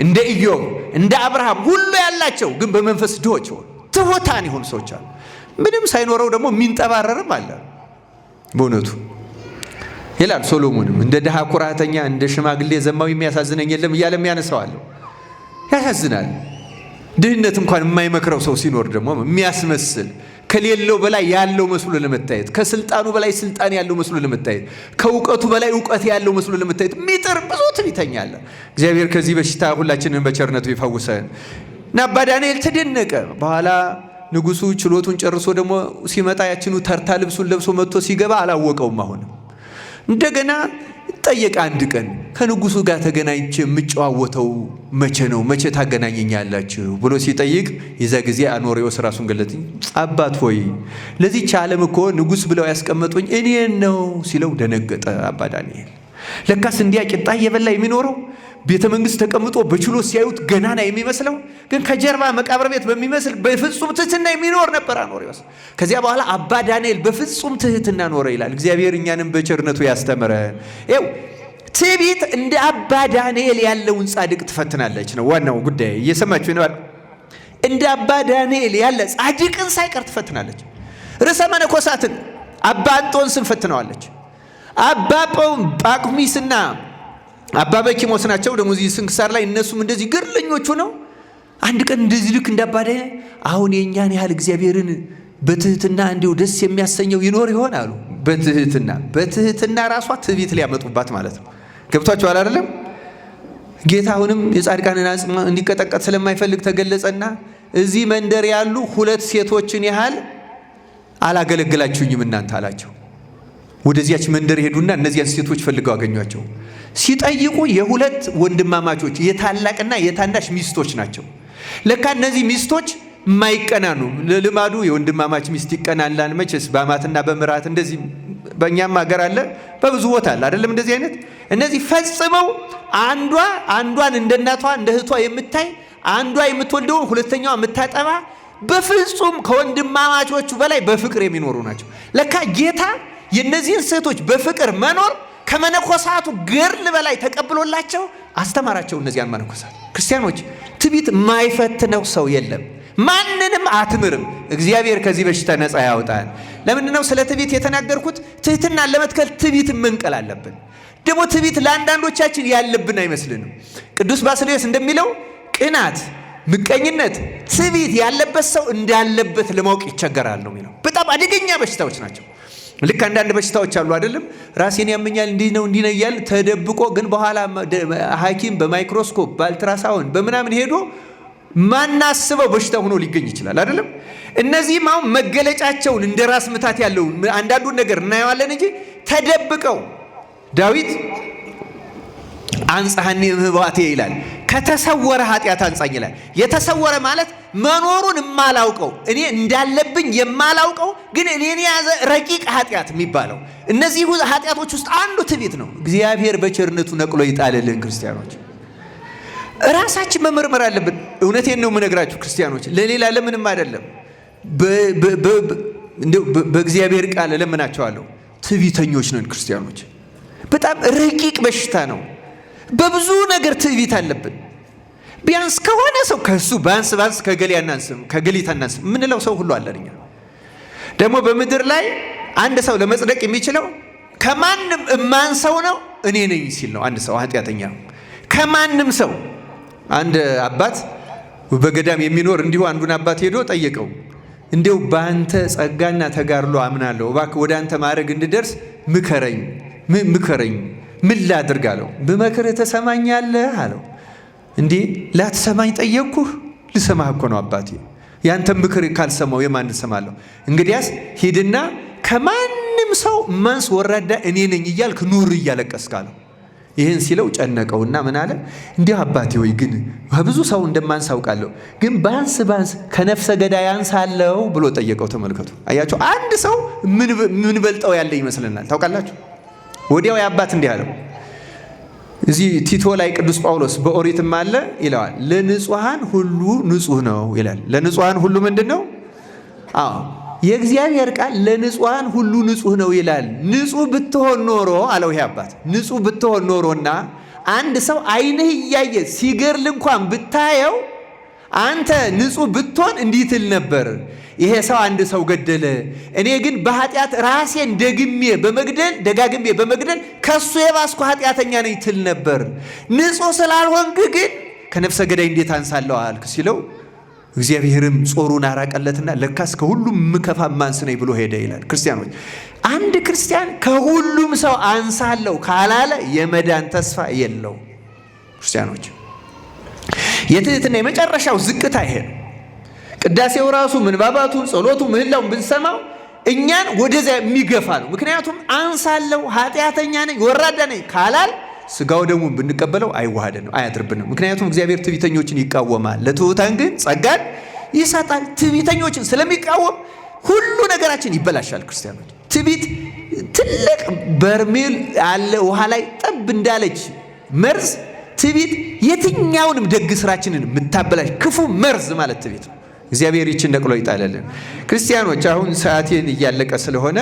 እንደ ኢዮብ፣ እንደ አብርሃም ሁሉ ያላቸው ግን በመንፈስ ድሆች የሆኑ ትሁታን የሆኑ ሰዎች አሉ። ምንም ሳይኖረው ደግሞ የሚንጠባረርም አለ በእውነቱ ይላል ሶሎሞንም እንደ ድሃ ኩራተኛ እንደ ሽማግሌ ዘማዊ የሚያሳዝነኝ የለም እያለ የሚያነሳዋለሁ። ያሳዝናል። ድህነት እንኳን የማይመክረው ሰው ሲኖር ደግሞ የሚያስመስል ከሌለው በላይ ያለው መስሎ ለመታየት፣ ከስልጣኑ በላይ ስልጣን ያለው መስሎ ለመታየት፣ ከእውቀቱ በላይ እውቀት ያለው መስሎ ለመታየት ሚጥር ብዙ ትዕቢተኛ አለ። እግዚአብሔር ከዚህ በሽታ ሁላችንን በቸርነቱ ይፈውሰን። እና አባ ዳንኤል ተደነቀ። በኋላ ንጉሱ ችሎቱን ጨርሶ ደግሞ ሲመጣ ያችኑ ተርታ ልብሱን ለብሶ መጥቶ ሲገባ አላወቀውም። አሁንም እንደገና ጠየቀ። አንድ ቀን ከንጉሱ ጋር ተገናኝቼ የምጨዋወተው መቼ ነው? መቼ ታገናኘኛላችሁ? ብሎ ሲጠይቅ የዛ ጊዜ አኖሬዎስ ራሱን ገለጥ። አባት ሆይ ለዚህች ዓለም እኮ ንጉስ ብለው ያስቀመጡኝ እኔን ነው ሲለው ደነገጠ አባ ዳንኤል። ለካስ እንዲያ ቂጣ እየበላ የሚኖረው፣ ቤተ መንግስት ተቀምጦ በችሎት ሲያዩት ገናና የሚመስለው ግን ከጀርባ መቃብር ቤት በሚመስል በፍጹም ትህትና የሚኖር ነበር አኖሬዎስ። ከዚያ በኋላ አባ ዳንኤል በፍጹም ትህትና ኖረ ይላል። እግዚአብሔር እኛንም በቸርነቱ ያስተምረን። ይኸው ትዕቢት እንደ አባ ዳንኤል ያለውን ጻድቅ ትፈትናለች ነው ዋናው ጉዳይ። እየሰማችሁ ነው። እንደ አባ ዳንኤል ያለ ጻድቅን ሳይቀር ትፈትናለች። ርዕሰ መነኮሳትን አባ እንጦንስን ፈትነዋለች። አባ ጳኩሚስና አባ በኪሞስ ናቸው ደግሞ እዚህ ስንክሳር ላይ፣ እነሱም እንደዚህ ግርለኞቹ ነው። አንድ ቀን እንደዚህ ልክ እንደ አባ ዳንኤል አሁን የእኛን ያህል እግዚአብሔርን በትህትና እንዲሁ ደስ የሚያሰኘው ይኖር ይሆን አሉ። በትህትና ራሷ ትዕቢት ሊያመጡባት ማለት ነው። ገብቷችኋል አይደለም? ጌታ አሁንም የጻድቃንን አጽም እንዲቀጠቀጥ ስለማይፈልግ ተገለጸና እዚህ መንደር ያሉ ሁለት ሴቶችን ያህል አላገለግላችሁኝም እናንተ አላቸው። ወደዚያች መንደር ሄዱና እነዚያን ሴቶች ፈልገው አገኟቸው። ሲጠይቁ የሁለት ወንድማማቾች የታላቅና የታናሽ ሚስቶች ናቸው። ለካ እነዚህ ሚስቶች የማይቀናኑ፣ ለልማዱ የወንድማማች ሚስት ይቀናላል። መቼስ በአማትና በምራት እንደዚህ በእኛም ሀገር አለ፣ በብዙ ቦታ አለ አይደለም? እንደዚህ አይነት እነዚህ ፈጽመው አንዷ አንዷን እንደ እናቷ እንደ እህቷ የምታይ፣ አንዷ የምትወልደውን ሁለተኛዋ የምታጠባ፣ በፍጹም ከወንድማማቾቹ በላይ በፍቅር የሚኖሩ ናቸው። ለካ ጌታ የእነዚህን ሴቶች በፍቅር መኖር ከመነኮሳቱ ገድል በላይ ተቀብሎላቸው አስተማራቸው። እነዚያን መነኮሳት ክርስቲያኖች፣ ትዕቢት የማይፈትነው ሰው የለም። ማንንም አትምርም። እግዚአብሔር ከዚህ በሽታ ነፃ ያውጣል። ለምንድን ነው ስለ ትዕቢት የተናገርኩት? ትህትናን ለመትከል ትዕቢትን መንቀል አለብን። ደግሞ ትዕቢት ለአንዳንዶቻችን ያለብን አይመስልንም። ቅዱስ ባስልዮስ እንደሚለው ቅናት፣ ምቀኝነት፣ ትዕቢት ያለበት ሰው እንዳለበት ለማወቅ ይቸገራል ነው የሚለው። በጣም አደገኛ በሽታዎች ናቸው። ልክ አንዳንድ በሽታዎች አሉ አይደለም? ራሴን ያመኛል፣ እንዲህ ነው እንዲህ ነው እያለ ተደብቆ ግን በኋላ ሐኪም በማይክሮስኮፕ በአልትራሳውንድ በምናምን ሄዶ ማናስበው በሽታ ሆኖ ሊገኝ ይችላል አይደለም? እነዚህም አሁን መገለጫቸውን እንደ ራስ ምታት ያለውን አንዳንዱን ነገር እናየዋለን እንጂ ተደብቀው፣ ዳዊት አንጽሐኒ እምህዋቴ ይላል። ከተሰወረ ኃጢአት አንጻኝ ይላል። የተሰወረ ማለት መኖሩን የማላውቀው፣ እኔ እንዳለብኝ የማላውቀው ግን እኔን የያዘ ረቂቅ ኃጢአት የሚባለው፣ እነዚህ ኃጢአቶች ውስጥ አንዱ ትዕቢት ነው። እግዚአብሔር በቸርነቱ ነቅሎ ይጣልልን። ክርስቲያኖች፣ ራሳችን መመርመር አለብን። እውነቴን ነው የምነግራችሁ ክርስቲያኖች፣ ለሌላ ለምንም አይደለም። በእግዚአብሔር ቃል እለምናቸዋለሁ። ትዕቢተኞች ነን ክርስቲያኖች። በጣም ረቂቅ በሽታ ነው። በብዙ ነገር ትዕቢት አለብን። ቢያንስ ከሆነ ሰው ከሱ ባንስ ባንስ ከገሌ አናንስም፣ ከገሊት አናንስም የምንለው ሰው ሁሉ አለን። እኛ ደግሞ በምድር ላይ አንድ ሰው ለመጽደቅ የሚችለው ከማንም እማንሰው ነው እኔ ነኝ ሲል ነው። አንድ ሰው ኃጢአተኛ ከማንም ሰው። አንድ አባት በገዳም የሚኖር እንዲሁ አንዱን አባት ሄዶ ጠየቀው። እንዲው በአንተ ጸጋና ተጋድሎ አምናለሁ፣ እባክህ ወደ አንተ ማዕረግ እንድደርስ ምከረኝ፣ ምከረኝ፣ ምን ላድርግ አለው። ብመክርህ ትሰማኛለህ አለው። እንዴ፣ ላትሰማኝ ጠየቅኩህ? ልሰማህ እኮ ነው አባቴ። ያንተ ምክር ካልሰማው የማን እሰማለሁ? እንግዲያስ ሂድና ከማንም ሰው ማንስ ወራዳ እኔ ነኝ እያልክ ኑር እያለቀስክ አለው። ይህን ሲለው ጨነቀውና ምን አለ? እንዲህ አባቴ ወይ ግን ከብዙ ሰው እንደማንስ አውቃለሁ፣ ግን ባንስ ባንስ ከነፍሰ ገዳይ አንሳለሁ ብሎ ጠየቀው። ተመልከቱ፣ አያቸው። አንድ ሰው ምን በልጠው ያለ ይመስለናል። ታውቃላችሁ? ወዲያው የአባት እንዲህ አለው። እዚህ ቲቶ ላይ ቅዱስ ጳውሎስ በኦሪትም አለ ይለዋል። ለንጹሐን ሁሉ ንጹሕ ነው ይላል። ለንጹሐን ሁሉ ምንድን ነው? አዎ፣ የእግዚአብሔር ቃል ለንጹሐን ሁሉ ንጹሕ ነው ይላል። ንጹሕ ብትሆን ኖሮ አለው ይሄ አባት፣ ንጹሕ ብትሆን ኖሮና አንድ ሰው ዓይንህ እያየ ሲገድል እንኳን ብታየው አንተ ንጹሕ ብትሆን እንዲህ ትል ነበር፣ ይሄ ሰው አንድ ሰው ገደለ፣ እኔ ግን በኃጢአት ራሴን ደግሜ በመግደል ደጋግሜ በመግደል ከሱ የባስኩ ኃጢአተኛ ነኝ ትል ነበር። ንጹሕ ስላልሆንክ ግን ከነፍሰ ገዳይ እንዴት አንሳለሁ አልክ ሲለው እግዚአብሔርም ጾሩን አራቀለትና ለካስ ከሁሉም ምከፋ ማንስ ነኝ ብሎ ሄደ ይላል። ክርስቲያኖች፣ አንድ ክርስቲያን ከሁሉም ሰው አንሳለሁ ካላለ የመዳን ተስፋ የለው። ክርስቲያኖች፣ የትህትና የመጨረሻው ዝቅታ ይሄ ነው። ቅዳሴው ራሱ ምንባባቱ፣ ጸሎቱ፣ ምህላውን ብንሰማው እኛን ወደዚያ የሚገፋ ነው። ምክንያቱም አንሳለሁ፣ ኃጢአተኛ ነኝ፣ ወራዳ ነኝ ካላል ስጋው ደሙን ብንቀበለው አይዋሃደንም፣ አያድርብንም። ምክንያቱም እግዚአብሔር ትዕቢተኞችን ይቃወማል፣ ለትሑታን ግን ጸጋን ይሰጣል። ትዕቢተኞችን ስለሚቃወም ሁሉ ነገራችን ይበላሻል። ክርስቲያኖች፣ ትዕቢት ትልቅ በርሜል ያለ ውሃ ላይ ጠብ እንዳለች መርዝ፣ ትዕቢት የትኛውንም ደግ ስራችንን የምታበላሽ ክፉ መርዝ ማለት ትዕቢት ነው። እግዚአብሔር ይችን ነቅሎ ይጣለልን። ክርስቲያኖች፣ አሁን ሰዓቴን እያለቀ ስለሆነ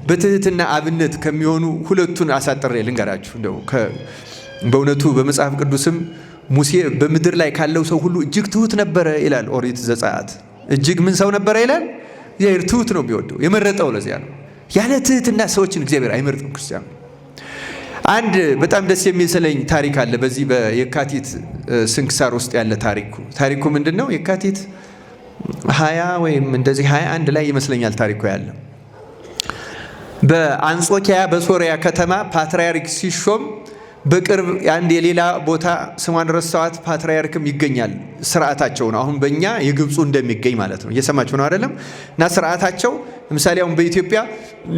በትህትና አብነት ከሚሆኑ ሁለቱን አሳጥሬ ልንገራችሁ። እንደው በእውነቱ በመጽሐፍ ቅዱስም ሙሴ በምድር ላይ ካለው ሰው ሁሉ እጅግ ትሁት ነበረ ይላል ኦሪት ዘጸአት። እጅግ ምን ሰው ነበረ ይላል? እግዚአብሔር ትሁት ነው የሚወደው፣ የመረጠው ለዚያ ነው። ያለ ትህትና ሰዎችን እግዚአብሔር አይመርጥም። ክርስቲያኑ፣ አንድ በጣም ደስ የሚል ስለኝ ታሪክ አለ። በዚህ በየካቲት ስንክሳር ውስጥ ያለ ታሪኩ። ታሪኩ ምንድን ነው? የካቲት 20 ወይም እንደዚህ 21 ላይ ይመስለኛል ታሪኩ ያለ። በአንጾኪያ በሶሪያ ከተማ ፓትርያርክ ሲሾም በቅርብ አንድ የሌላ ቦታ ስሟን ረሳኋት ፓትርያርክም ይገኛል። ስርዓታቸው ነው። አሁን በእኛ የግብፁ እንደሚገኝ ማለት ነው። እየሰማችሁ ነው አይደለም? እና ስርዓታቸው ለምሳሌ አሁን በኢትዮጵያ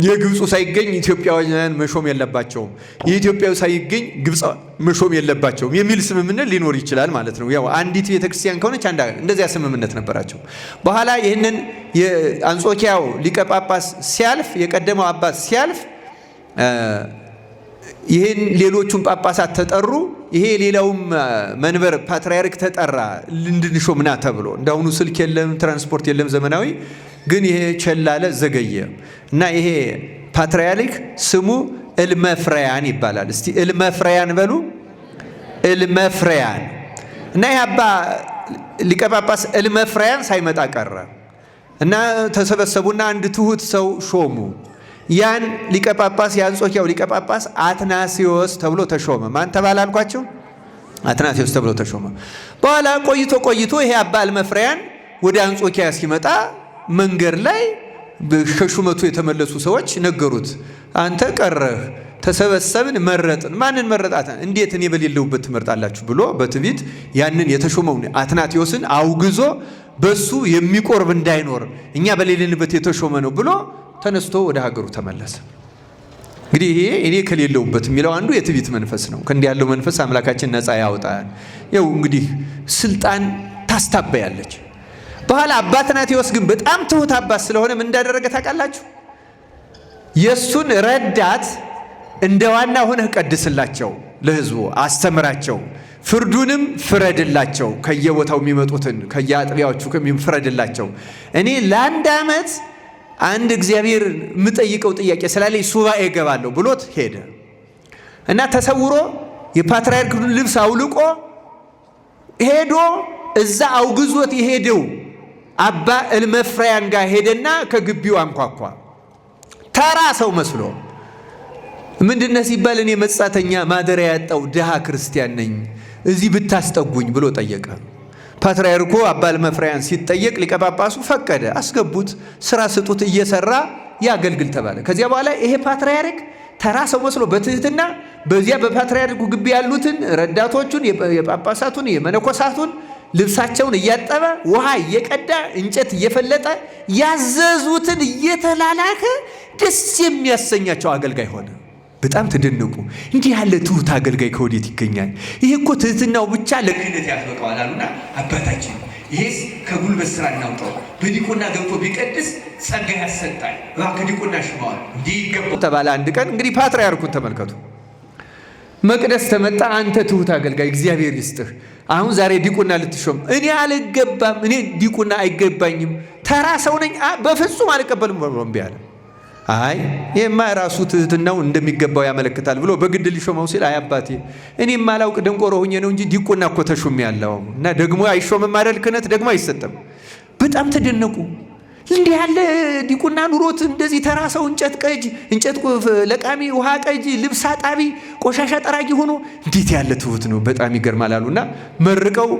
የግብፁ ሳይገኝ ኢትዮጵያውያን መሾም የለባቸውም፣ የኢትዮጵያው ሳይገኝ ግብፅ መሾም የለባቸውም የሚል ስምምነት ሊኖር ይችላል ማለት ነው። ያው አንዲት ቤተክርስቲያን ከሆነች አንድ እንደዚያ ስምምነት ነበራቸው። በኋላ ይህንን የአንጾኪያው ሊቀ ጳጳስ ሲያልፍ፣ የቀደመው አባት ሲያልፍ ይህን ሌሎቹን ጳጳሳት ተጠሩ። ይሄ ሌላውም መንበር ፓትርያርክ ተጠራ እንድንሾም ና ተብሎ። እንዳሁኑ ስልክ የለም፣ ትራንስፖርት የለም ዘመናዊ። ግን ይሄ ቸላለ፣ ዘገየ እና ይሄ ፓትርያርክ ስሙ እልመፍረያን ይባላል። እስቲ እልመፍረያን በሉ። እልመፍረያን። እና ይሄ አባ ሊቀ ጳጳስ እልመፍረያን ሳይመጣ ቀረ እና ተሰበሰቡና አንድ ትሁት ሰው ሾሙ። ያን ሊቀ ጳጳስ የአንጾኪያው ሊቀ ጳጳስ አትናሲዮስ ተብሎ ተሾመ። ማን ተባለ አልኳቸው? አትናሲዮስ ተብሎ ተሾመ። በኋላ ቆይቶ ቆይቶ ይሄ አባ እልመፍረያን ወደ አንጾኪያ ሲመጣ መንገድ ላይ ከሹመቱ የተመለሱ ሰዎች ነገሩት። አንተ ቀረህ፣ ተሰበሰብን፣ መረጥን። ማንን መረጣት? እንዴት እኔ በሌለሁበት ትመርጣላችሁ ብሎ በትዕቢት ያንን የተሾመውን አትናቴዎስን አውግዞ በሱ የሚቆርብ እንዳይኖር እኛ በሌለንበት የተሾመ ነው ብሎ ተነስቶ ወደ ሀገሩ ተመለሰ። እንግዲህ ይሄ እኔ ከሌለሁበት የሚለው አንዱ የትዕቢት መንፈስ ነው። ከእንዲህ ያለው መንፈስ አምላካችን ነፃ ያውጣን። ይኸው እንግዲህ ስልጣን ታስታበያለች። በኋላ አባ አትናቴዎስ ግን በጣም ትሁት አባት ስለሆነ ምን እንዳደረገ ታውቃላችሁ? የእሱን ረዳት እንደ ዋና ሆነህ ቀድስላቸው፣ ለህዝቡ አስተምራቸው፣ ፍርዱንም ፍረድላቸው፣ ከየቦታው የሚመጡትን ከየአጥቢያዎቹ ፍረድላቸው። እኔ ለአንድ ዓመት አንድ እግዚአብሔር የምጠይቀው ጥያቄ ስላለኝ ሱባኤ እገባለሁ ብሎት ሄደ እና ተሰውሮ የፓትርያርኩን ልብስ አውልቆ ሄዶ እዛ አውግዞት የሄደው አባ እልመፍራያን ጋር ሄደና ከግቢው አንኳኳ። ተራ ሰው መስሎ ምንድነው ሲባል እኔ መጻተኛ ማደሪያ ያጣው ድሃ ክርስቲያን ነኝ፣ እዚህ ብታስጠጉኝ ብሎ ጠየቀ። ፓትርያርኩ አባ እልመፍራያን ሲጠየቅ ሊቀ ጳጳሱ ፈቀደ። አስገቡት፣ ስራ ስጡት፣ እየሰራ ያገልግል ተባለ። ከዚያ በኋላ ይሄ ፓትርያርክ ተራ ሰው መስሎ በትህትና በዚያ በፓትርያርኩ ግቢ ያሉትን ረዳቶቹን፣ የጳጳሳቱን፣ የመነኮሳቱን ልብሳቸውን እያጠበ፣ ውሃ እየቀዳ፣ እንጨት እየፈለጠ፣ ያዘዙትን እየተላላከ ደስ የሚያሰኛቸው አገልጋይ ሆነ። በጣም ተደነቁ። እንዲህ ያለ ትሁት አገልጋይ ከወዴት ይገኛል? ይሄ እኮ ትህትናው ብቻ ለክህነት ያስበቃዋል አሉና አባታችን ይሄስ ከጉልበት ስራ እናውጣው፣ በዲቁና ገብቶ ቢቀድስ ጸጋ ያሰጣል፣ እባክህ ዲቁና ሽመዋል፣ እንዲህ ይገባው ተባለ። አንድ ቀን እንግዲህ ፓትርያርኩን ተመልከቱ። መቅደስ ተመጣ። አንተ ትሁት አገልጋይ እግዚአብሔር ይስጥህ። አሁን ዛሬ ዲቁና ልትሾም፣ እኔ አልገባም፣ እኔ ዲቁና አይገባኝም፣ ተራ ሰው ነኝ፣ በፍጹም አልቀበልም ብሎ እምቢ አለ። አይ ይሄማ ራሱ ትህትናው እንደሚገባው ያመለክታል ብሎ በግድ ሊሾመው ሲል አይ አባቴ እኔ የማላውቅ ደንቆሮ ሁኜ ነው እንጂ ዲቁና እኮ ተሹም ያለው እና ደግሞ አይሾምም አይደል ክህነት ደግሞ አይሰጥም። በጣም ተደነቁ። እንዲህ ያለ ዲቁና ኑሮት እንደዚህ ተራ ሰው እንጨት ቀጅ፣ እንጨት ለቃሚ፣ ውሃ ቀጅ፣ ልብስ አጣቢ፣ ቆሻሻ ጠራጊ ሆኖ እንዴት ያለ ትሁት ነው፣ በጣም ይገርማል አሉና መርቀው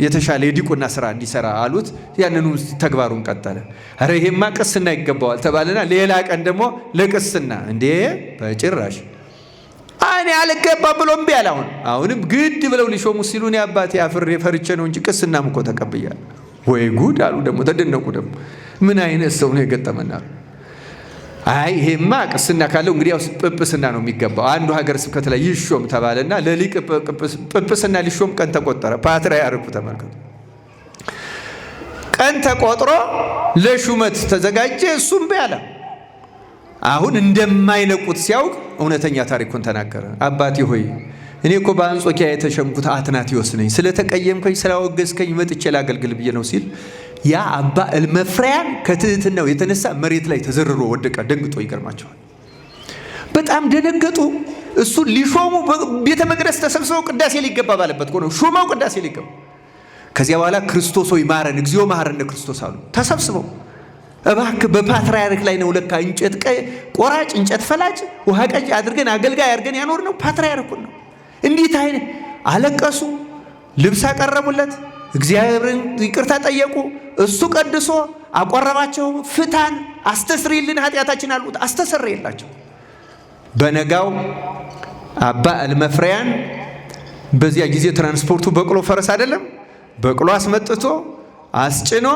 የተሻለ የዲቁና ስራ እንዲሰራ አሉት። ያንኑ ተግባሩን ቀጠለ። ኧረ ይሄማ ቅስና ይገባዋል ተባለና ሌላ ቀን ደግሞ ለቅስና እንዴ በጭራሽ እኔ አልገባም ብሎ እምቢ አለ። አሁንም ግድ ብለው ሊሾሙ ሲሉ እኔ አባቴ አፍሬ ፈርቼ ነው እንጂ ቅስናም እኮ ተቀብያለሁ። ወይ ጉድ አሉ። ደግሞ ተደነቁ። ደግሞ ምን አይነት ሰው ነው የገጠመና? አይ ይሄማ ቅስና ካለው እንግዲህ ያው ጵጵስና ነው የሚገባው። አንዱ ሀገረ ስብከት ላይ ይሾም ተባለና ለሊቅ ጵጵስና ሊሾም ቀን ተቆጠረ። ፓትርያርኩ ተመልከቱ፣ ቀን ተቆጥሮ ለሹመት ተዘጋጀ። እሱም አለ። አሁን እንደማይለቁት ሲያውቅ እውነተኛ ታሪኩን ተናገረ። አባቴ ሆይ እኔ እኮ በአንጾኪያ የተሸምኩት አትናቴዎስ ነኝ። ስለተቀየምከኝ ስላወገዝከኝ መጥቼ ላገልግል ብዬ ነው ሲል ያ አባ እልመፍሪያን ከትህትናው የተነሳ መሬት ላይ ተዘርሮ ወደቀ። ደንግጦ ይገርማቸዋል። በጣም ደነገጡ። እሱ ሊሾሙ ቤተ መቅደስ ተሰብስበው ቅዳሴ ሊገባ ባለበት እኮ ነው ሾመው ቅዳሴ ሊገባ። ከዚያ በኋላ ክርስቶስ ሆይ ማረን፣ እግዚኦ መሐረነ ክርስቶስ አሉ ተሰብስበው። እባክህ በፓትርያርክ ላይ ነው ለካ እንጨት ቆራጭ፣ እንጨት ፈላጭ፣ ውሃ ቀጭ አድርገን አገልጋይ አድርገን ያኖር ነው ፓትርያርኩን ነው። እንዴት አይነት አለቀሱ። ልብስ አቀረቡለት፣ እግዚአብሔርን ይቅርታ ጠየቁ። እሱ ቀድሶ አቆረባቸው። ፍታን፣ አስተስሪልን ኃጢአታችን አሉት። አስተሰረየላቸው። በነጋው አባ እልመፍሪያን በዚያ ጊዜ ትራንስፖርቱ በቅሎ ፈረስ አይደለም፣ በቅሎ አስመጥቶ አስጭኖ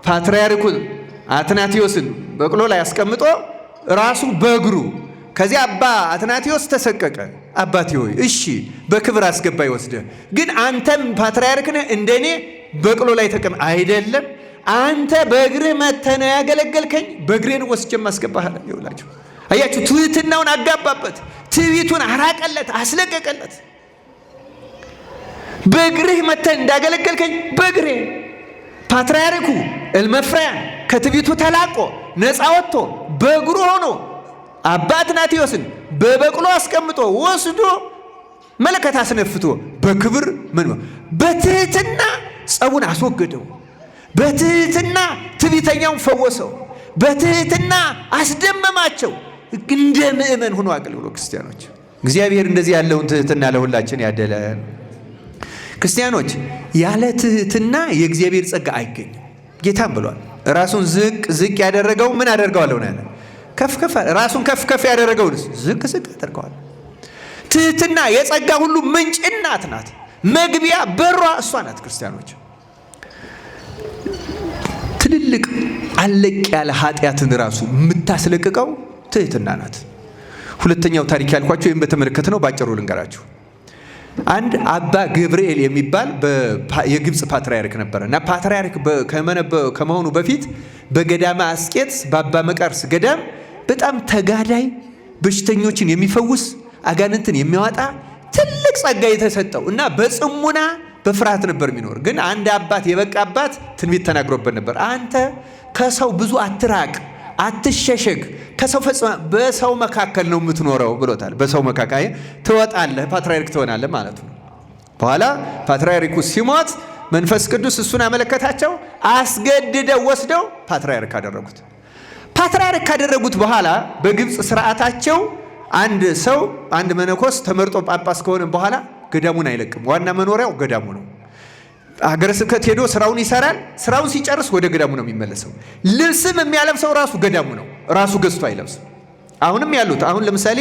ፓትርያርኩን አትናቴዎስን በቅሎ ላይ አስቀምጦ ራሱ በእግሩ ከዚያ አባ አትናቴዎስ ተሰቀቀ። አባቴ ሆይ እሺ በክብር አስገባ ይወስደ፣ ግን አንተም ፓትርያርክ ነህ እንደኔ በቅሎ ላይ ተቀም አይደለም፣ አንተ በእግርህ መጥተህ ነው ያገለገልከኝ፣ በእግሬን ወስጄም አስገባህ። ይውላችሁ አያችሁ፣ ትህትናውን አጋባበት፣ ትዕቢቱን አራቀለት፣ አስለቀቀለት። በእግርህ መጥተህ እንዳገለገልከኝ በእግሬ ፓትርያርኩ እልመፍሪያን ከትዕቢቱ ተላቆ ነፃ ወጥቶ በእግሩ ሆኖ አባ አትናቴዎስን በበቅሎ አስቀምጦ ወስዶ መለከት አስነፍቶ በክብር ምን በትህትና ጸቡን አስወገደው። በትህትና ትዕቢተኛውን ፈወሰው። በትህትና አስደመማቸው። እንደ ምእመን ሆኖ አገልግሎ ክርስቲያኖች፣ እግዚአብሔር እንደዚህ ያለውን ትህትና ለሁላችን ያደለን። ክርስቲያኖች፣ ያለ ትህትና የእግዚአብሔር ጸጋ አይገኝም። ጌታም ብሏል፣ ራሱን ዝቅ ዝቅ ያደረገው ምን አደርገዋለሁ ነው ያለ። ከፍ ከፍ ራሱን ከፍ ከፍ ያደረገውን ዝቅ ዝቅ አደርገዋለሁ። ትህትና የጸጋ ሁሉ ምንጭ እናት ናት። መግቢያ በሯ እሷ ናት። ክርስቲያኖች፣ ትልልቅ አለቅ ያለ ኃጢአትን ራሱ የምታስለቅቀው ትህትና ናት። ሁለተኛው ታሪክ ያልኳቸው ይህም በተመለከተ ነው። ባጭሩ ልንገራችሁ። አንድ አባ ገብርኤል የሚባል የግብፅ ፓትርያርክ ነበረ እና ፓትርያርክ ከመሆኑ በፊት በገዳመ አስቄጥስ በአባ መቃርስ ገዳም በጣም ተጋዳይ፣ በሽተኞችን የሚፈውስ፣ አጋንንትን የሚያወጣ ትልቅ ጸጋ የተሰጠው እና በጽሙና በፍርሃት ነበር የሚኖር። ግን አንድ አባት የበቃ አባት ትንቢት ተናግሮበት ነበር። አንተ ከሰው ብዙ አትራቅ፣ አትሸሸግ፣ ከሰው ፈጽማ በሰው መካከል ነው የምትኖረው ብሎታል። በሰው መካከል ትወጣለህ፣ ፓትርያርክ ትሆናለህ ማለት ነው። በኋላ ፓትርያርኩ ሲሞት መንፈስ ቅዱስ እሱን አመለከታቸው። አስገድደው ወስደው ፓትርያርክ አደረጉት። ፓትርያርክ ካደረጉት በኋላ በግብፅ ስርዓታቸው አንድ ሰው አንድ መነኮስ ተመርጦ ጳጳስ ከሆነ በኋላ ገዳሙን አይለቅም። ዋና መኖሪያው ገዳሙ ነው። ሀገረ ስብከት ሄዶ ስራውን ይሰራል። ስራውን ሲጨርስ ወደ ገዳሙ ነው የሚመለሰው። ልብስም የሚያለብሰው ራሱ ገዳሙ ነው። ራሱ ገዝቶ አይለብስም። አሁንም ያሉት አሁን ለምሳሌ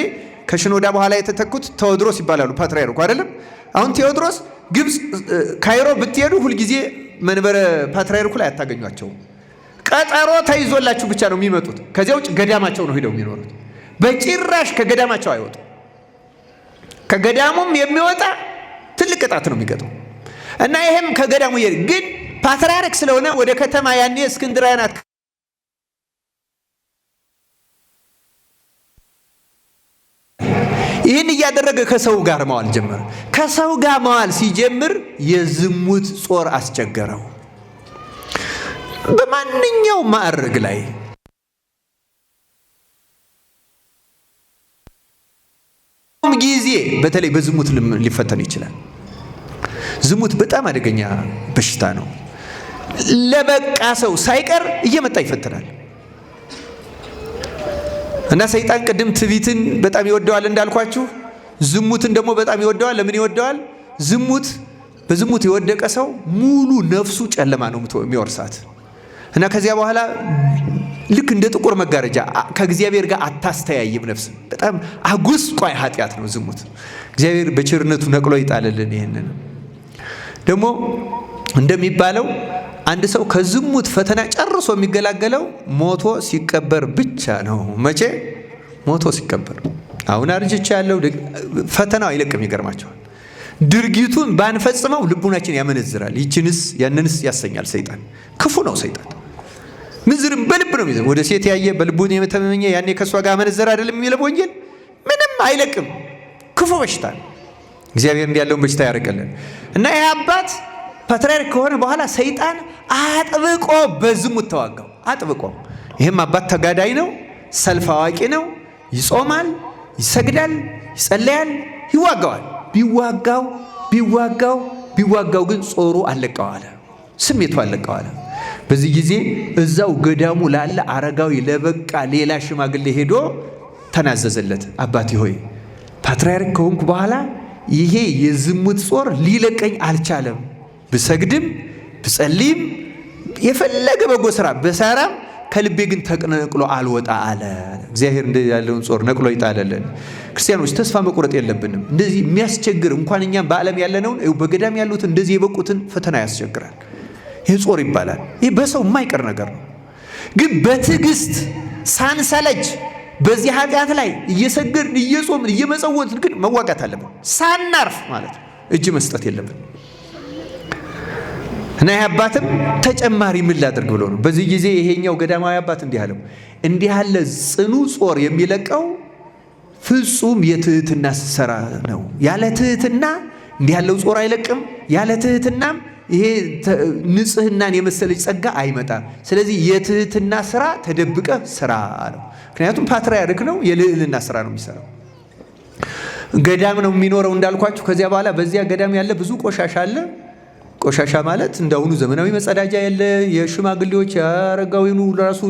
ከሽኖዳ በኋላ የተተኩት ቴዎድሮስ ይባላሉ ፓትርያርኩ አይደለም። አሁን ቴዎድሮስ ግብፅ ካይሮ ብትሄዱ ሁልጊዜ መንበረ ፓትርያርኩ ላይ አታገኟቸውም። ቀጠሮ ተይዞላችሁ ብቻ ነው የሚመጡት። ከዚያ ውጭ ገዳማቸው ነው ሄደው የሚኖሩት። በጭራሽ ከገዳማቸው አይወጡ። ከገዳሙም የሚወጣ ትልቅ ቅጣት ነው የሚገጥመው። እና ይሄም ከገዳሙ ግን ፓትርያርክ ስለሆነ ወደ ከተማ ያኔ እስክንድርያ ናት ይህን እያደረገ ከሰው ጋር መዋል ጀመረ። ከሰው ጋር መዋል ሲጀምር የዝሙት ጾር አስቸገረው። በማንኛውም ማዕረግ ላይ ጊዜ በተለይ በዝሙት ሊፈተን ይችላል። ዝሙት በጣም አደገኛ በሽታ ነው። ለበቃ ሰው ሳይቀር እየመጣ ይፈትናል። እና ሰይጣን ቅድም ትዕቢትን በጣም ይወደዋል እንዳልኳችሁ፣ ዝሙትን ደግሞ በጣም ይወደዋል። ለምን ይወደዋል? ዝሙት በዝሙት የወደቀ ሰው ሙሉ ነፍሱ ጨለማ ነው የሚወርሳት እና ከዚያ በኋላ ልክ እንደ ጥቁር መጋረጃ ከእግዚአብሔር ጋር አታስተያይም ነፍስ። በጣም አጉስቋይ ኃጢአት ነው ዝሙት። እግዚአብሔር በቸርነቱ ነቅሎ ይጣልልን። ይህንን ደግሞ እንደሚባለው አንድ ሰው ከዝሙት ፈተና ጨርሶ የሚገላገለው ሞቶ ሲቀበር ብቻ ነው። መቼ? ሞቶ ሲቀበር። አሁን አርጅቻ ያለው ፈተናው አይለቅም። ይገርማቸዋል። ድርጊቱን ባንፈጽመው ልቡናችን ያመነዝራል። ይችንስ ያንንስ ያሰኛል። ሰይጣን ክፉ ነው። ሰይጣን ምንዝርም በልብ ነው የሚዘ ወደ ሴት ያየ በልቡ የተመኘ ያኔ ከእሷ ጋር አመነዘረ አይደለም የሚለው ወንጌል። ምንም አይለቅም። ክፉ በሽታ ነው። እግዚአብሔር እንዲህ ያለውን በሽታ ያርቅልን እና ይህ አባት ፓትርያርክ ከሆነ በኋላ ሰይጣን አጥብቆ በዝሙት ተዋጋው። አጥብቆ። ይህም አባት ተጋዳይ ነው፣ ሰልፍ አዋቂ ነው። ይጾማል፣ ይሰግዳል፣ ይጸለያል፣ ይዋጋዋል። ቢዋጋው ቢዋጋው ቢዋጋው ግን ጾሩ አለቀው አለ፣ ስሜቱ አለቀው አለ። በዚህ ጊዜ እዛው ገዳሙ ላለ አረጋዊ ለበቃ ሌላ ሽማግሌ ሄዶ ተናዘዘለት። አባቴ ሆይ፣ ፓትርያርክ ከሆንኩ በኋላ ይሄ የዝሙት ጾር ሊለቀኝ አልቻለም። ብሰግድም ብጸልይም የፈለገ በጎ ስራ ብሰራም ከልቤ ግን ተነቅሎ አልወጣ አለ። እግዚአብሔር እንደዚህ ያለውን ጾር ነቅሎ ይጣለልን። ክርስቲያኖች፣ ተስፋ መቁረጥ የለብንም። እንደዚህ የሚያስቸግር እንኳን እኛም በዓለም ያለነውን በገዳም ያሉትን እንደዚህ የበቁትን ፈተና ያስቸግራል። ይህ ጾር ይባላል። ይህ በሰው የማይቀር ነገር ነው። ግን በትዕግስት ሳንሰለች በዚህ ኃጢአት ላይ እየሰገድን፣ እየጾምን፣ እየመጸወትን ግን መዋጋት አለብን። ሳናርፍ ማለት ነው። እጅ መስጠት የለብን። እና ይህ አባትም ተጨማሪ ምን ላድርግ ብሎ ነው። በዚህ ጊዜ ይሄኛው ገዳማዊ አባት እንዲህ አለው፣ እንዲህ ያለ ጽኑ ጾር የሚለቀው ፍጹም የትህትና ስራ ነው። ያለ ትህትና እንዲህ ያለው ጾር አይለቅም። ያለ ትህትናም ይሄ ንጽህናን የመሰለች ጸጋ አይመጣም። ስለዚህ የትህትና ስራ ተደብቀ ስራ አለው። ምክንያቱም ፓትርያርክ ነው፣ የልዕልና ስራ ነው የሚሰራው። ገዳም ነው የሚኖረው እንዳልኳችሁ። ከዚያ በኋላ በዚያ ገዳም ያለ ብዙ ቆሻሻ አለ። ቆሻሻ ማለት እንዳሁኑ ዘመናዊ መጸዳጃ የለ። የሽማግሌዎች፣ የአረጋዊኑ ራሱ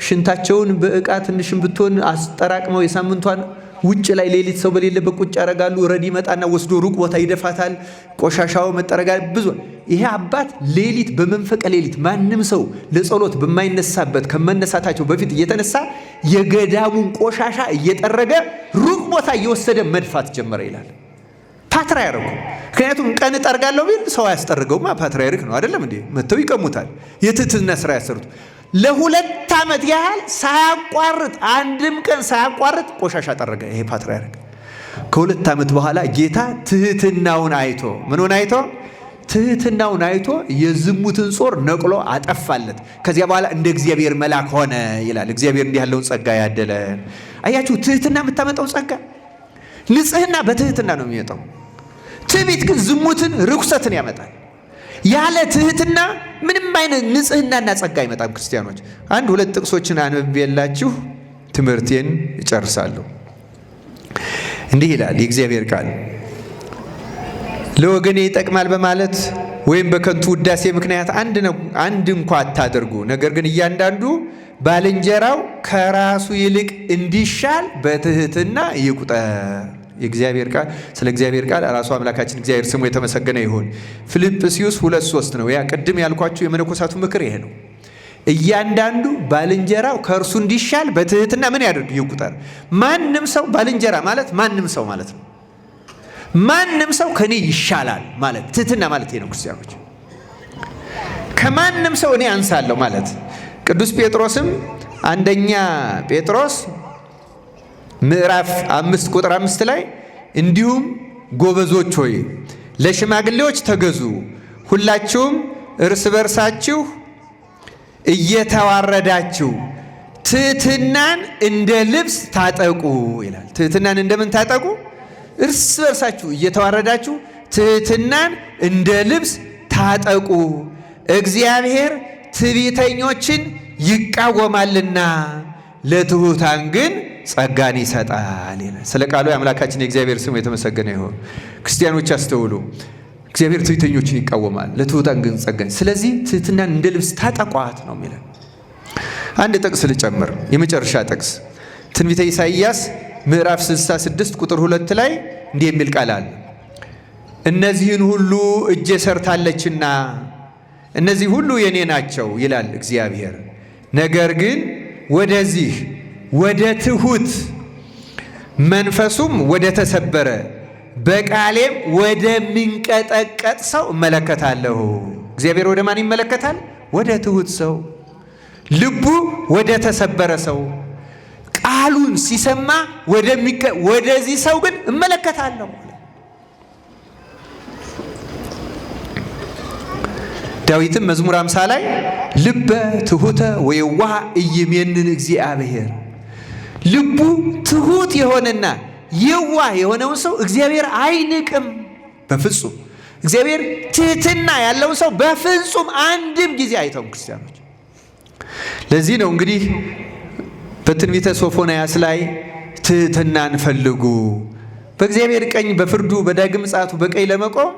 ሽንታቸውን በእቃ ትንሽም ብትሆን አስጠራቅመው የሳምንቷን ውጭ ላይ ሌሊት ሰው በሌለበት ቁጭ ያደርጋሉ። ረድ ይመጣና ወስዶ ሩቅ ቦታ ይደፋታል። ቆሻሻው መጠረጋ ብዙ። ይሄ አባት ሌሊት፣ በመንፈቀ ሌሊት፣ ማንም ሰው ለጸሎት በማይነሳበት ከመነሳታቸው በፊት እየተነሳ የገዳሙን ቆሻሻ እየጠረገ ሩቅ ቦታ እየወሰደ መድፋት ጀመረ ይላል። ፓትርያርኩ ምክንያቱም ቀን እጠርጋለሁ ቢል ሰው አያስጠርገውማ። ፓትርያርክ ነው አይደለም እንዴ? መጥተው ይቀሙታል። የትህትና ስራ ያሰሩት ለ2 ዓመት ያህል ሳያቋርጥ፣ አንድም ቀን ሳያቋርጥ ቆሻሻ ጠረገ ይሄ ፓትርያርክ። ከ2 ዓመት በኋላ ጌታ ትህትናውን አይቶ፣ ምኑን አይቶ? ትህትናውን አይቶ የዝሙትን ጾር ነቅሎ አጠፋለት። ከዚያ በኋላ እንደ እግዚአብሔር መልአክ ሆነ ይላል። እግዚአብሔር እንዲህ ያለውን ጸጋ ያደለን። አያችሁ፣ ትህትና የምታመጣው ጸጋ፣ ንጽህና በትህትና ነው የሚመጣው። ትዕቢት ግን ዝሙትን፣ ርኩሰትን ያመጣል። ያለ ትህትና ምንም አይነት ንጽህናና ጸጋ አይመጣም። ክርስቲያኖች፣ አንድ ሁለት ጥቅሶችን አንብቤላችሁ ትምህርቴን እጨርሳለሁ። እንዲህ ይላል የእግዚአብሔር ቃል፦ ለወገኔ ይጠቅማል በማለት ወይም በከንቱ ውዳሴ ምክንያት አንድ እንኳ አታድርጉ። ነገር ግን እያንዳንዱ ባልንጀራው ከራሱ ይልቅ እንዲሻል በትህትና ይቁጠር። የእግዚአብሔር ቃል፣ ስለ እግዚአብሔር ቃል ራሱ አምላካችን እግዚአብሔር ስሙ የተመሰገነ ይሁን። ፊልጵስዩስ 2:3 ነው። ያ ቅድም ያልኳችሁ የመነኮሳቱ ምክር ይሄ ነው። እያንዳንዱ ባልንጀራው ከእርሱ እንዲሻል በትህትና ምን ያደርግ? ይቁጠር። ማንም ሰው፣ ባልንጀራ ማለት ማንም ሰው ማለት ነው። ማንም ሰው ከኔ ይሻላል ማለት፣ ትህትና ማለት ይሄ ነው። ክርስቲያኖች፣ ከማንም ሰው እኔ አንሳለሁ ማለት። ቅዱስ ጴጥሮስም አንደኛ ጴጥሮስ ምዕራፍ 5 ቁጥር 5 ላይ እንዲሁም ጎበዞች ሆይ፣ ለሽማግሌዎች ተገዙ፣ ሁላችሁም እርስ በርሳችሁ እየተዋረዳችሁ ትህትናን እንደ ልብስ ታጠቁ ይላል። ትህትናን እንደምን ታጠቁ? እርስ በርሳችሁ እየተዋረዳችሁ ትህትናን እንደ ልብስ ታጠቁ። እግዚአብሔር ትዕቢተኞችን ይቃወማልና ለትሑታን ግን ጸጋን ይሰጣል ይላል። ስለ ቃሉ የአምላካችን የእግዚአብሔር ስሙ የተመሰገነ ይሁን። ክርስቲያኖች፣ አስተውሉ። እግዚአብሔር ትዕቢተኞችን ይቃወማል፣ ለትሑታን ግን ጸጋን። ስለዚህ ትህትናን እንደ ልብስ ታጠቋት ነው የሚለን። አንድ ጥቅስ ልጨምር፣ የመጨረሻ ጥቅስ፣ ትንቢተ ኢሳይያስ ምዕራፍ 66 ቁጥር 2 ላይ እንዲህ የሚል ቃል አለ። እነዚህን ሁሉ እጄ ሰርታለችና እነዚህ ሁሉ የኔ ናቸው ይላል እግዚአብሔር። ነገር ግን ወደዚህ ወደ ትሁት፣ መንፈሱም ወደ ተሰበረ፣ በቃሌም ወደሚንቀጠቀጥ ሰው እመለከታለሁ። እግዚአብሔር ወደ ማን ይመለከታል? ወደ ትሑት ሰው፣ ልቡ ወደ ተሰበረ ሰው፣ ቃሉን ሲሰማ ወደዚህ ሰው ግን እመለከታለሁ። ዳዊትም መዝሙር 50 ላይ ልበ ትሑተ ወየዋህ ኢይሜንን እግዚአብሔር፣ ልቡ ትሑት የሆነና የዋህ የሆነውን ሰው እግዚአብሔር አይንቅም በፍጹም። እግዚአብሔር ትሕትና ያለውን ሰው በፍጹም አንድም ጊዜ አይተውም። ክርስቲያኖች፣ ለዚህ ነው እንግዲህ በትንቢተ ሶፎንያስ ላይ ትሕትናን ፈልጉ፣ በእግዚአብሔር ቀኝ በፍርዱ በዳግም ምጽአቱ በቀኝ ለመቆም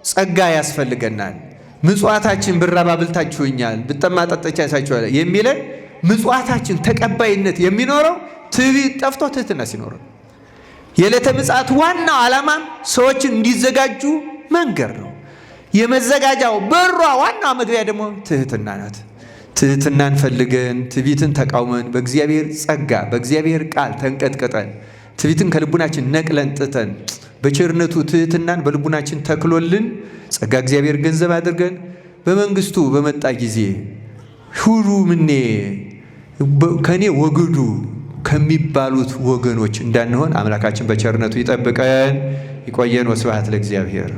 ጸጋ ያስፈልገናል። ምጽዋታችን ብራብ አብልታችሁኛል፣ ብጠማ አጠጥታችኋል የሚለን ምጽዋታችን ተቀባይነት የሚኖረው ትዕቢት ጠፍቶ ትሕትና ሲኖረው። የዕለተ ምጽአት ዋናው ዓላማም ሰዎችን እንዲዘጋጁ መንገር ነው። የመዘጋጃው በሯ ዋናው መግቢያ ደግሞ ትሕትና ናት። ትሕትናን ፈልገን ትዕቢትን ተቃውመን በእግዚአብሔር ጸጋ በእግዚአብሔር ቃል ተንቀጥቅጠን ትዕቢትን ከልቡናችን ነቅለን ጥተን በቸርነቱ ትሕትናን በልቡናችን ተክሎልን ጸጋ እግዚአብሔር ገንዘብ አድርገን በመንግስቱ በመጣ ጊዜ ሁሉ ምኔ ከኔ ወግዱ ከሚባሉት ወገኖች እንዳንሆን አምላካችን በቸርነቱ ይጠብቀን። ይቆየን። ወስብሐት ለእግዚአብሔር።